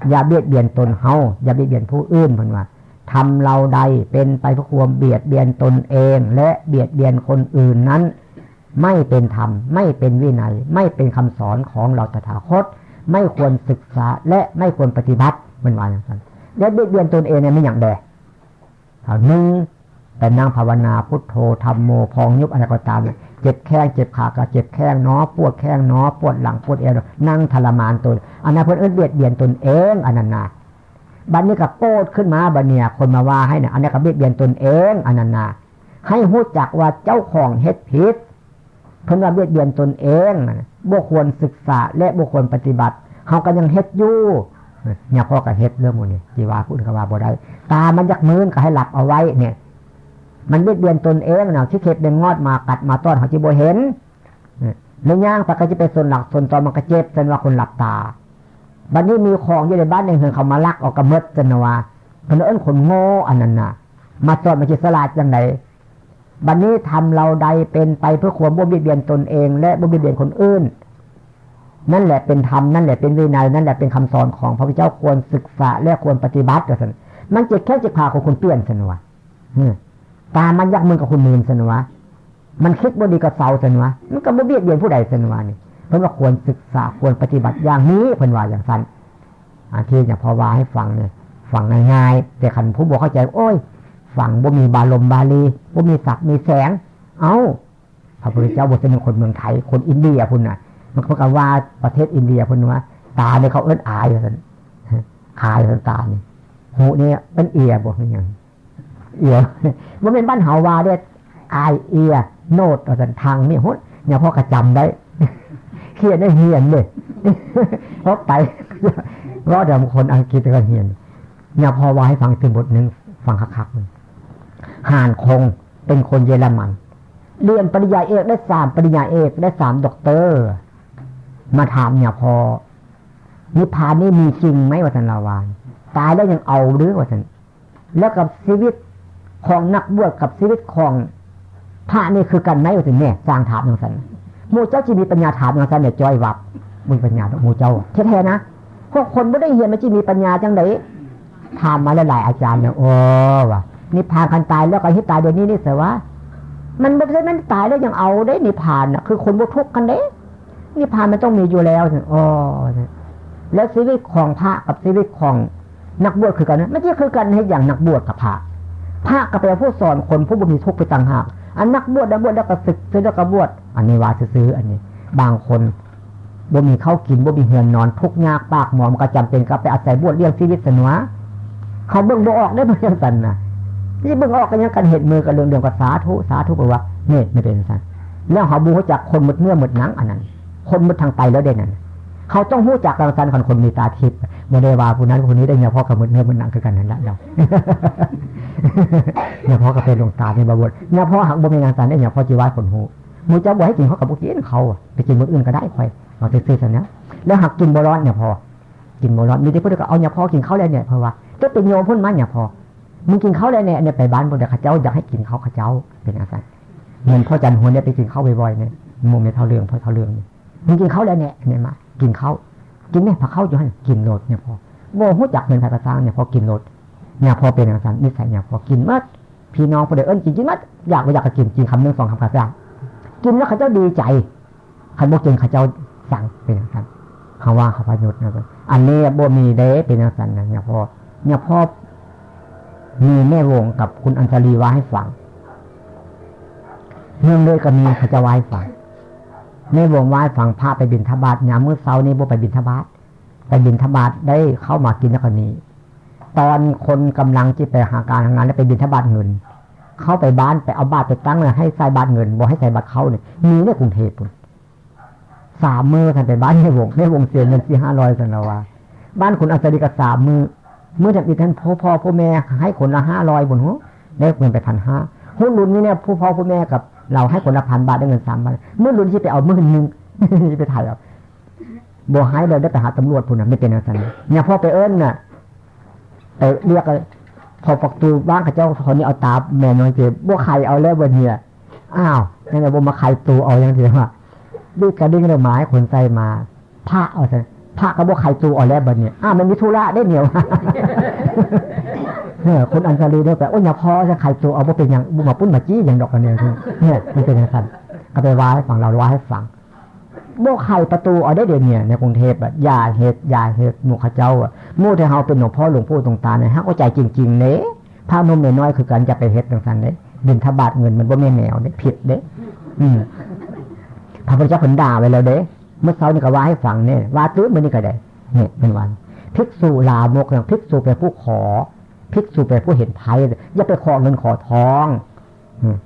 อย่าเบียดเบียนตนเฮา อย่าเบียดเบียนผู้อื่น เพิ่นว่า ธรรมเราใดเป็นไปเพื่อความเบียดเบียนตนเองและเบียดเบียนคนอื่นนั้น ไม่เป็นธรรม ไม่เป็นวินัย ไม่เป็นคำสอนของเราตถาคต ไม่ควรศึกษาและไม่ควรปฏิบัติ มันว่าอย่างนั้น และเบียดเบียนตนเองเนี่ยไม่อย่างใด เอาหนึ่ง ไปนั่งภาวนาพุทโธธัมโมพองยุบอะไรก็ตามเนี่ย เจ็บแข้งเจ็บขาก็เจ็บแข้งเนาะ ปวดแข้งเนาะ ปวดหลังปวดเอวเนาะ นั่งทรมานตน อันนั้นเพิ่นเอิ้นเบียดเบียนตนเอง อันนั้นนะ บัดนี้ก็โกรธขึ้นมา บัดเนี่ยคนมาว่าให้เนี่ย อันนี้ก็เบียดเบียนตนเอง อันนั้นนะ ให้รู้จักว่าเจ้าของเฮ็ดผิด เพิ่นว่าเบียดเบียนตนเองนะ บ่ควรศึกษาและบ่ควรปฏิบัติ เฮาก็ยังเฮ็ดอยู่ เนี่ย พ่อก็เฮ็ดเรื่องหมู่นี้ สิว่าผู้อื่นก็ว่าบ่ได้ ตามันอยากมื่นก็ให้หลับเอาไว้เนี่ย มันเบียดเบียนตนเองนะ ขี้เข็บเล็งงอดมากัดมาต้อน เฮาสิบ่เห็น เนี่ย ในย่างไปก็สิไปส้นหลักส้นตอ มันก็เจ็บ ซั่นว่าคนหลับตา บัดนี้มีของอยู่ในบ้านในเฮือนเขามาลักเอากระเมิด ซั่นว่า เพิ่นเอิ้นคนโง่ อันนั้นน่ะ มาต้อน มันสิฉลาดจั่งใด บัดนี้ธรรมเราใดเป็นไปเพื่อความบ่เบียดเบียนตนเองและบ่เบียดเบียนคนอื่น นั่นแหละเป็นธรรม นั่นแหละเป็นวินัย นั่นแหละเป็นคำสอนของพระพุทธเจ้า ควรศึกษาและควรปฏิบัติ ว่าซั่น มันเจ็บแข้งเจ็บขาของคนเปลี่ยน ซั่นว่า อืม ตามันอยากมื่นกับคนมื่น ซั่นว่า มันคิดบ่ดีกับเซา ซั่นว่า มันก็บ่เบียดเบียนผู้ใด ซั่นว่านี่ เพิ่นว่าควรศึกษา ควรปฏิบัติอย่างนี้ เพิ่นว่าอย่างซั่น อันที่เนี่ยพ่อว่าให้ฟังเนี่ย ฟังง่ายๆ แต่คันผู้บ่เข้าใจ โอ้ย ฟังบ่มีบาลมบาลี บ่มีศัพท์มีแสง เอ้า พระพุทธเจ้าบ่ใช่เป็นคนเมืองไทย คนอินเดียพุ้นน่ะ มันก็ว่าประเทศอินเดียพุ้นว่า ตาเนี่ยเขาเอิ้นอาย ว่าซั่น อาย ว่าซั่น ตานี่ หูเนี่ยเป็นเอียบ่ เป็นหยัง เอีย บ่แม่นบ้านเฮาว่าเด้ อาย เอีย โนด ว่าซั่น ทางนี่ โห เนี่ยพ่อก็จำได้ เขียนได้เฮียนเด้ พอไป เว้าแต่คนอังกฤษก็เฮียน เนี่ยพ่อว่าให้ฟังถึงบทหนึ่ง ฟังคักๆ มัน ฮานคง เป็นคนเยอรมัน เรียนปริญญาเอกได้สามปริญญาเอก ได้สามด็อกเตอร์ มาถามเนี่ยพ่อ นิพพานนี่มีจริงไหม ว่าซั่น ลาวา ตายแล้วยังเอาหรือ ว่าซั่น แล้วกับชีวิตของนักบวชกับชีวิตของพระนี่คือกันไหม ว่าซั่น เนี่ย สร้างถามจังซั่น หมู่เจ้าสิมีปัญญาถามจังซั่นเนี่ย จ้อยวับ มีปัญญาดอกหมู่เจ้า แท้ๆ นะ พวกคนบ่ได้เรียนมันสิมีปัญญาจังใด ถามมาหลายๆ อาจารย์เนี่ย โอ้ ว่า นิพพานคันตายแล้วก็ให้ตายเดี๋ยวนี้นี่เสียว่า มันบ่ใช่มันตายแล้วยังเอาได้นิพพานน่ะ คือคนบ่ทุกข์กันเด้ นิพพานมันต้องมีอยู่แล้ว อ๋อ แล้วชีวิตของพระกับชีวิตของนักบวชคือกันนะ มันสิคือกันเฮ็ดหยัง นักบวชกับพระ พระก็แปลผู้สอนคนผู้บ่มีทุกข์ไปต่างหาก อันนักบวช นักบวชแล้วก็ศึก ศึกแล้วก็บวช อันนี้ว่าซื่อๆ อันนี้ บางคนบ่มีข้าวกิน บ่มีเฮือนนอน ทุกข์ยากปากหมอง ก็จำเป็นก็ไปอาศัยบวชเลี้ยงชีวิต ซั่นว่า เขาเบิ่งบ่ออกได้ มันจังซั่นน่ะ นี่เบิ่งออกก็ยังกัน เห็นมือกันเรื่องเดียวก็สาธุ สาธุ ไปว่า นี่ ไม่เป็นจังซั่น แล้วเขาบ่รู้จักคนหมดเนื้อหมดหนัง อันนั้น คนหมดทางไปแล้วเด้นั่น เขาต้องรู้จักจังซั่น คันคนมีตาทิพย์ บ่ได้ว่าผู้นั้นผู้นี้ได้ เนี่ยพ่อก็หมดเนื้อหมดหนังคือกันนั่นแหละเนาะ เนี่ยพ่อก็เป็นหลวงตาในบวช เนี่ยพ่อหากบ่มีจังซั่นได้ เนี่ยพ่อสิว่าคนฮู้ หมู่เจ้าบ่ให้กิน เขาก็บ่กิน เขาอะ ไปกินมื้ออื่นก็ได้ ค่อยเอาซื่อๆ ซั่นนะ แล้วหากกินบ่รอด เนี่ยพ่อ กินบ่รอด มีแต่ผู้ใดก็เอา เนี่ยพ่อกินข้าวแล้วเนี่ย เพราะว่าจะเป็นโยมพุ้นมา เนี่ยพ่อ มึงกินข้าวแล้วเนี่ย เนี่ยไปบ้านพุ้นเด้อ เขาเจ้าอยากให้กินข้าว เขาเจ้าเป็นจังซั่น เหมือนพ่อจันทร์หัวเนี่ยไปกินข้าวบ่อยๆ เนี่ย หมู่แม่เฒ่าเรือง พ่อเฒ่าเรืองเนี่ย มึงกินข้าวแล้วเนี่ย เนี่ยมา กินข้าว กินแม่ ผักข้าวอยู่หั่น กินโลด เนี่ยพ่อ บ่รู้จักเงินไผก็ซ่าง เนี่ยพ่อกินโลด เนี่ยพ่อเป็นจังซั่น นิสัยเนี่ยพ่อกินหมด พี่น้องผู้ใดเอิ้นกิน กินหมด อยากบ่อยากก็กิน กินคำหนึ่งสองคำก็ซ่าง กินแล้วเขาเจ้าดีใจ คันบ่กินเขาเจ้าสั่ง เป็นจังซั่น เขาว่าเขาพยศนะ อันนี้บ่มีเด้ เป็นจังซั่นนะ เนี่ยพ่อ เนี่ยพ่อ มีแม่วงกับคุณอัญชลีว่าให้ฟัง เรื่องเลยก็มีเขาเจ้าว่าให้ฟัง แม่วงว่าให้ฟัง พระไปบิณฑบาต ยามมื้อเช้านี่บ่ไปบิณฑบาต ไปบิณฑบาตได้เข้ามากินแล้วก็นี่ ตอนคนกำลังที่ไปหาการหางานแล้วไปบิณฑบาตเงิน เข้าไปบ้านไปเอาบาตรไปตั้งแล้วให้ใส่บาตรเงิน บ่ให้ใส่บาตรเข้าเนี่ย มีในกรุงเทพฯพุ้น สามมื้อท่านไปบ้านแม่วง แม่วงเสียเงินสี่ห้าร้อย ซั่นละว่า บ้านคุณอัศรีก็สามมื้อ มื้อทำอิฐท่านพ่อพ่อพ่อแม่ให้คนละห้าร้อย บุญหู ได้เงินไปพันห้า หุ้นรุ่นนี้เนี่ย ผู้พ่อผู้แม่กับเราให้คนละพันบาท ได้เงินสามพัน มื้อรุ่นที่ไปเอาหมื่นหนึ่ง ที่ไปถ่ายเอา บ่ให้เลยได้ไปหาตำรวจพุ้นน่ะ ไม่เป็นจังซั่น เนี่ยพ่อไปเอิ้นน่ะ ไปเรียกเลย พอประตูบ้านเขาเจ้าคนนี้เอาตาแม่น้อยเจ บ่ไขเอาแล้วบ่เนี่ย อ้าว นั่นแหละบ่มาไขตูเอาอย่างเดียวอะ รีบกระดิ่งเลยหมาให้คนใส่มา พระเอาซะ พระก็บ่ไขตูเอาแล้วบัดเนี่ย อ้าว มันมีธุระได้เนี่ย เออ คุณอัญชลีเนี่ยไป โอ้ย อย่าพอจะไขตัวเอา บ่เป็นหยัง บ่มาปุ้นมาจี้หยังดอก อันเนี้ย เนี่ย มันเป็นจังซั่น ก็ไปว่าให้ฟัง เราว่าให้ฟัง บ่ไขประตูเอาได้เดี๋ยวนี้ ในกรุงเทพฯอะ อย่าเฮ็ด อย่าเฮ็ด หมู่เขาเจ้าอะ หมู่ที่เฮาเป็นหลวงพ่อหลวงปู่ตรงตาเนี่ย เฮาก็ใจจริงๆเด้ พระหนุ่มน้อยๆคือกัน อย่าไปเฮ็ดจังซั่นเด้ บิณฑบาตเงินมันบ่แม่นแนวเด้ ผิดเด้ อืม พระพุทธเจ้าเพิ่นด่าไว้แล้วเด้ เมื่อเช้านี่ก็ว่าให้ฟังเนี่ย ว่าตื้อมื้อนี้ก็ได้ เนี่ย เพิ่นว่า ภิกษุลามก ภิกษุแปลผู้ขอ ภิกษุแปลผู้เห็นภัย อย่าไปขอเงินขอทอง อืม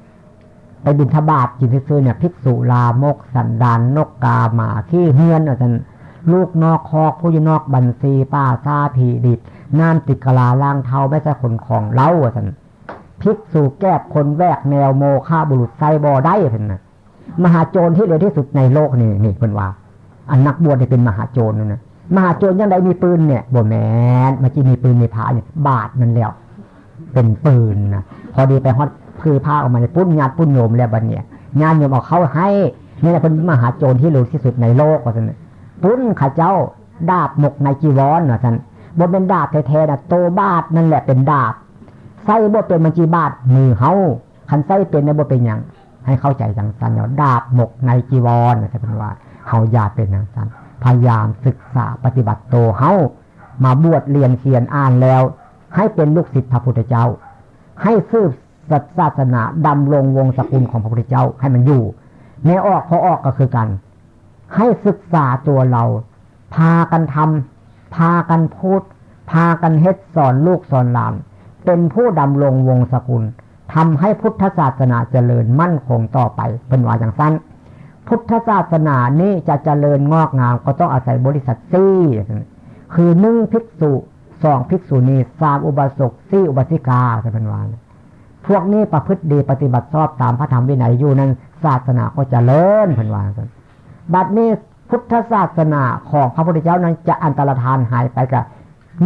ไปบิณฑบาตกินซื่อๆเนี่ย ภิกษุลามก สันดานนกกาหมาขี้เฮือน ว่าซั่น ลูกนอกคอก ผู้อยู่นอกบัญชี ป่าช้าผีดิบ น้ำติดกะลาล้างเท้า ไม่ใช่คนของเรา ว่าซั่น ภิกษุแกบคนแวกแนว โมฆะบุรุษใช้บ่ได้ เพิ่นน่ะ มหาโจรที่เลวที่สุดในโลกนี่ นี่เพิ่นว่า อันนักบวชนี่เป็นมหาโจรนั่นน่ะ มหาโจรจั่งใดมีปืนเนี่ย บ่แม่น มันสิมีปืนมีผ้าเนี่ย บาปนั่นแล้ว เป็นปืนนะ พอดีไปฮอด คือผ้าออกมาเนี่ย ปุ้นญาติปุ้นโยมแล้วบัดเนี่ย ญาติโยมเอาเข้าให้ นี่แหละเพิ่นมหาโจรที่เลวที่สุดในโลก ว่าซั่นน่ะ ปุ้นเขาเจ้าดาบหมกในจีวร ว่าซั่น บ่แม่นดาบแท้ๆนะ โตบาดนั่นแหละเป็นดาบ ใช้บ่เป็นมันสิบาดมือเฮา คันใช้เป็นเนี่ยบ่เป็นหยัง ให้เข้าใจจังซั่นเนาะ ดาบหมกในจีวร ว่าซั่นเพิ่นว่า เฮาอย่าเป็นจังซั่น พยายามศึกษาปฏิบัติโตเฮา มาบวชเรียนเขียนอ่านแล้ว ให้เป็นลูกศิษย์พระพุทธเจ้า ให้สืบศาสนา ดำรงวงศ์สกุลของพระพุทธเจ้าให้มันอยู่ แม่ออกพ่อออกก็คือกัน ให้ศึกษาตัวเรา พากันทำ พากันพูด พากันเฮ็ด สอนลูกสอนหลาน เป็นผู้ดำรงวงศ์สกุล ทำให้พุทธศาสนาเจริญมั่นคงต่อไป เพิ่นว่าจังซั่น พุทธศาสนานี้จะเจริญงอกงามก็ต้องอาศัยบริษัทสี่ คือ หนึ่ง ภิกษุ สอง ภิกษุณี สาม อุบาสก สี่ อุบาสิกา เพิ่นว่า พวกนี้ประพฤติดีปฏิบัติชอบตามพระธรรมวินัยอยู่นั้น ศาสนาก็เจริญ เพิ่นว่าจังซั่น บัดนี้พุทธศาสนาของพระพุทธเจ้านั้นจะอันตรธานหายไปก็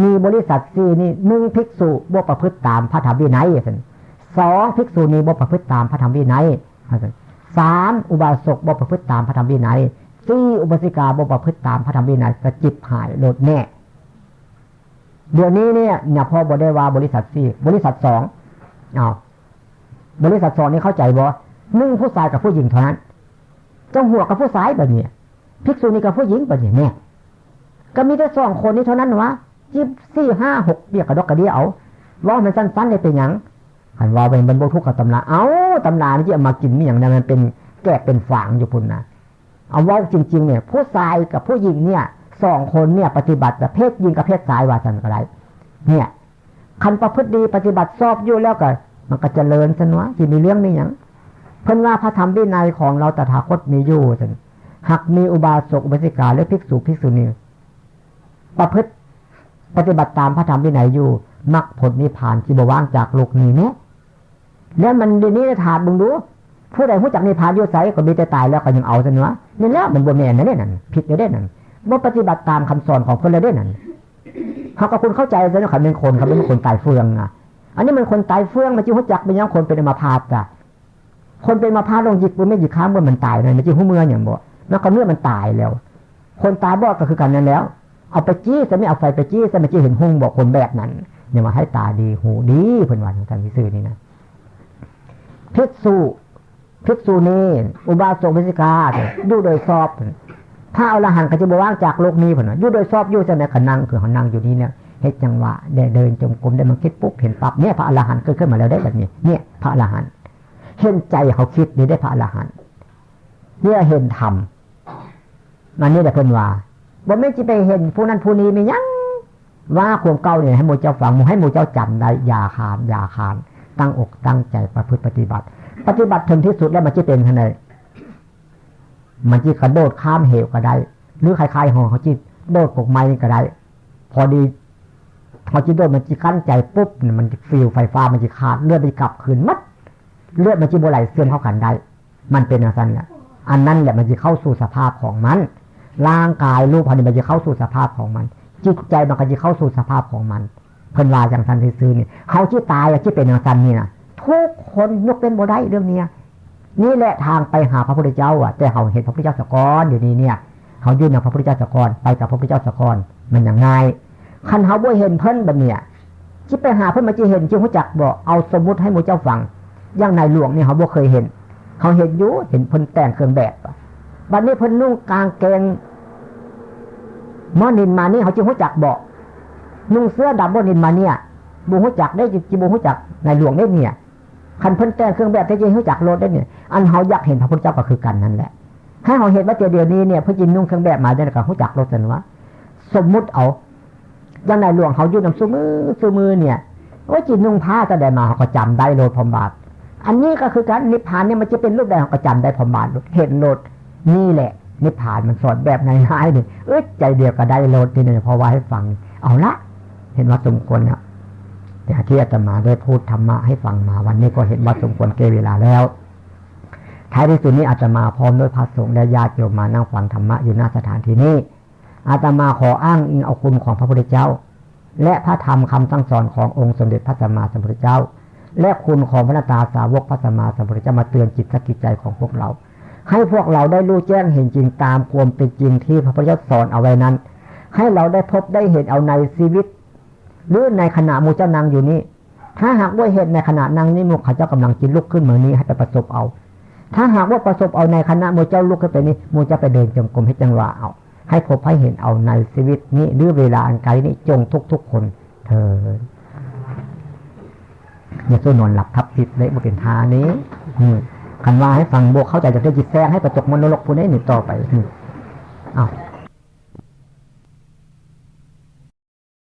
มีบริษัทสี่นี้ หนึ่ง ภิกษุบ่ประพฤติตามพระธรรมวินัย สอง ภิกษุณีบ่ประพฤติตามพระธรรมวินัย สาม อุบาสกบ่ประพฤติตามพระธรรมวินัย สี่ อุบาสิกาบ่ประพฤติตามพระธรรมวินัย ก็จิบหายโลดแน่ เดี๋ยวนี้เนี่ย เนี่ย พ่อบ่ได้ว่าบริษัทสี่ บริษัทสอง อ้าว บริษัทสองนี่เข้าใจบ่ หนึ่ง ผู้ชายกับผู้หญิงเท่านั้น เจ้าหัวกับผู้ชายบัดนี้ ภิกษุณีกับผู้หญิงบัดนี้ เนี่ย ก็มีแต่สองคนนี้เท่านั้นวะ จิบสี่ ห้า หก เบียกกระดกกระเดี้ยเอา เว้ามันสั้นๆ ได้เป็นหยัง คันเว้าไปมันบ่ถูกกับตำรา เอ้า ตำรามันสิเอามากินมีหยังนะ มันเป็นแกบเป็นฝางอยู่พุ้นนะ เอาเว้าจริงๆ เนี่ย ผู้ชายกับผู้หญิงเนี่ย สองคนเนี่ย ปฏิบัติกับเพศหญิงกับเพศชายว่าซั่นก็ได้ เนี่ย คันประพฤติดีปฏิบัติชอบอยู่แล้วก็ มันก็เจริญซั่นวะ สิมีเรื่องมีหยัง เพิ่นว่าพระธรรมวินัยของเราตถาคตมีอยู่ซั่น หากมีอุบาสกอุบาสิกาและภิกษุภิกษุณี ประพฤติปฏิบัติตามพระธรรมวินัยอยู่ มรรคผลนิพพานสิบ่ว่างจากโลกนี้แน่ แล้วมันเดี๋ยวนี้ถามเบิ่งดู ผู้ใดรู้จักนิพพานอยู่ไส ก็มีแต่ตายแล้วก็ยังเอาซั่นวะ นี่แล้วมันบ่แม่นนะเด้นั่น ผิดแล้วเด้นั่น บ่ปฏิบัติตามคำสอนของเพิ่นแล้วเด้นั่น เฮาก็คุณเข้าใจซะเนาะ คันเป็นคน คันเป็นคนตายเฟืองนะ อันนี้มันคนตายเฟือง มันสิรู้จักเป็นหยังคนเป็นอัมพาตจ้ะ คนเป็นอัมพาตลองหยิกบ่แม่นหยิกข้ามบ่มันตายนะ มันสิรู้เมื่อหยังบ่ มันก็เมื่อมันตายแล้ว คนตาบอดก็คือกันนั่นแล้ว เอาไปจี้ซะ ไม่เอาไฟไปจี้ซะ มันสิเห็นฮุ่งบ่ คนแบบนั้น อย่ามาให้ตาดีหูดี เพิ่นว่าจังซั่นซื่อๆ นี่นะ ภิกษุ ภิกษุณี อุบาสกอุบาสิกา อยู่โดยชอบ พระอรหันต์ก็จะบ่ว่างจากโลกนี้ เพิ่นว่า อยู่โดยชอบอยู่จังได๋ ก็นั่ง คือเฮานั่งอยู่นี่เนี่ย เฮ็ดจังหวะ ได้เดินจงกรม ได้มาคิดปุ๊บ เห็นปั๊บ เนี่ย พระอรหันต์เกิดขึ้นมาแล้วได้แบบนี้ เนี่ย พระอรหันต์ เห็นใจเขาคิดนี่ได้พระอรหันต์ เนี่ย เห็นธรรม อันนี้แหละเพิ่นว่า บ่แม่นสิไปเห็นผู้นั้นผู้นี้มีหยัง ว่าความเก่านี่ให้หมู่เจ้าฟัง ให้หมู่เจ้าจำได้ อย่าขาน อย่าขาน ตั้งอกตั้งใจประพฤติปฏิบัติ ปฏิบัติถึงที่สุดแล้วมันสิเป็นจั่งใด มันสิกระโดดข้ามเหวก็ได้ หรือคล้ายๆ เฮา เฮาสิโดดกกไม้นี่ก็ได้ พอดี เฮาสิโดด มันสิกั้นใจปุ๊บ มันสิฟีลไฟฟ้า มันสิขาด เลือดมันสิกลับคืนหมด เลือดมันสิบ่ไหลเสื่อมเข้ากันได้ มันเป็นจั่งซั่นแหละ อันนั้นแหละมันสิเข้าสู่สภาพของมัน ร่างกายรูปเฮานี่มันสิเข้าสู่สภาพของมัน จิตใจมันก็สิเข้าสู่สภาพของมัน เพิ่นว่าจั่งซั่นซื่อๆ นี่ เฮาสิตายอะสิเป็นจั่งซั่นนี่นะ ทุกคนยกเว้นบ่ได้เรื่องเนี้ย นี่แหละทางไปหาพระพุทธเจ้าอะ แต่เฮาเห็นพระพุทธเจ้าซะก่อน เดี๋ยวนี้เนี่ย เฮาอยู่นำพระพุทธเจ้าซะก่อน ไปกับพระพุทธเจ้าซะก่อน มันจั่งง่าย คันเฮาบ่เห็นเพิ่นบัดเนี่ย สิไปหาเพิ่นมา สิเห็น สิฮู้จักบ่? เอาสมมุติให้หมู่เจ้าฟัง อย่างนายหลวงนี่เฮาบ่เคยเห็น เฮาเห็นอยู่ เห็นเพิ่นแต่งเครื่องแบบ บัดนี้เพิ่นนุ่งกางเกงหมอนินมานี่ เฮาสิฮู้จักบ่? นุ่งเสื้อดำหมอนินมาเนี่ย บ่ฮู้จักเด้ สิ สิบ่ฮู้จักนายหลวงเด้เนี่ย คันเพิ่นแต่งเครื่องแบบแท้ สิฮู้จักโลดเด้เนี่ย อันเฮาอยากเห็นพระพุทธเจ้าก็คือกันนั่นแหละ ให้เฮาเห็นว่าแต่เดี๋ยวนี้เนี่ย เพิ่นสินุ่งเครื่องแบบมาเนี่ย ก็ฮู้จักโลดซั่นว่า สมมุติเอา อย่างนายหลวงเฮาอยู่นำซุมื้อซุมื้อเนี่ย โอ้ย สินุ่งผ้าจะใดมา เฮาก็จำได้โลดพร้อมบาด อันนี้ก็คือกัน นิพพานเนี่ยมันจะเป็นรูปใด เฮาก็จำได้พร้อมบาดโลด เห็นโลด นี่แหละ นิพพานมันสอนแบบง่ายๆนี่ เอ้ย ใจเดียวก็ได้โลดนี่เนี่ย เพราะว่าให้ฟัง เอาละ เห็นว่าสมควรแล้ว แต่ที่อาตมาได้พูดธรรมะให้ฟังมาวันนี้ก็เห็นว่าสมควรแก่เวลาแล้ว ท้ายที่สุดนี้อาตมาพร้อมด้วยพระสงฆ์และญาติโยมมานั่งฟังธรรมะอยู่หน้าสถานที่นี้ อาตมาขออ้างอิงเอาคุณของพระพุทธเจ้า และพระธรรมคำสั่งสอนขององค์สมเด็จพระสัมมาสัมพุทธเจ้า และคุณของพระตาสาวกพระสัมมาสัมพุทธเจ้ามาเตือนจิตสะกิดใจของพวกเรา ให้พวกเราได้รู้แจ้งเห็นจริงตามความเป็นจริงที่พระพุทธเจ้าสอนเอาไว้นั้น ให้เราได้พบได้เห็นเอาในชีวิต หรือในขณะหมู่เจ้านั่งอยู่นี้ ถ้าหากด้วยเหตุในขณะนั่งนี้หมู่ข้าเจ้ากำลังจิลุกขึ้นมานี้ให้ไปประสบเอา ถ้าหากว่าประสบเอาในขณะหมู่เจ้าลุกขึ้นไปนี้หมู่เจ้าไปเดินจงกรมให้จังหวะเอา ให้พบให้เห็นเอาในชีวิตนี้หรือเวลาอันไกลนี้จงทุกทุกๆคนเถิด อย่าสู้นอนหลับทับสิทธิ์เลยบ่เป็นท่านี้ อืม คันว่าให้ฟังบ่เข้าใจจะได้จิตแซงให้ไปตกมรรคนรกผู้ใดนี่ต่อไป อืม อ้าว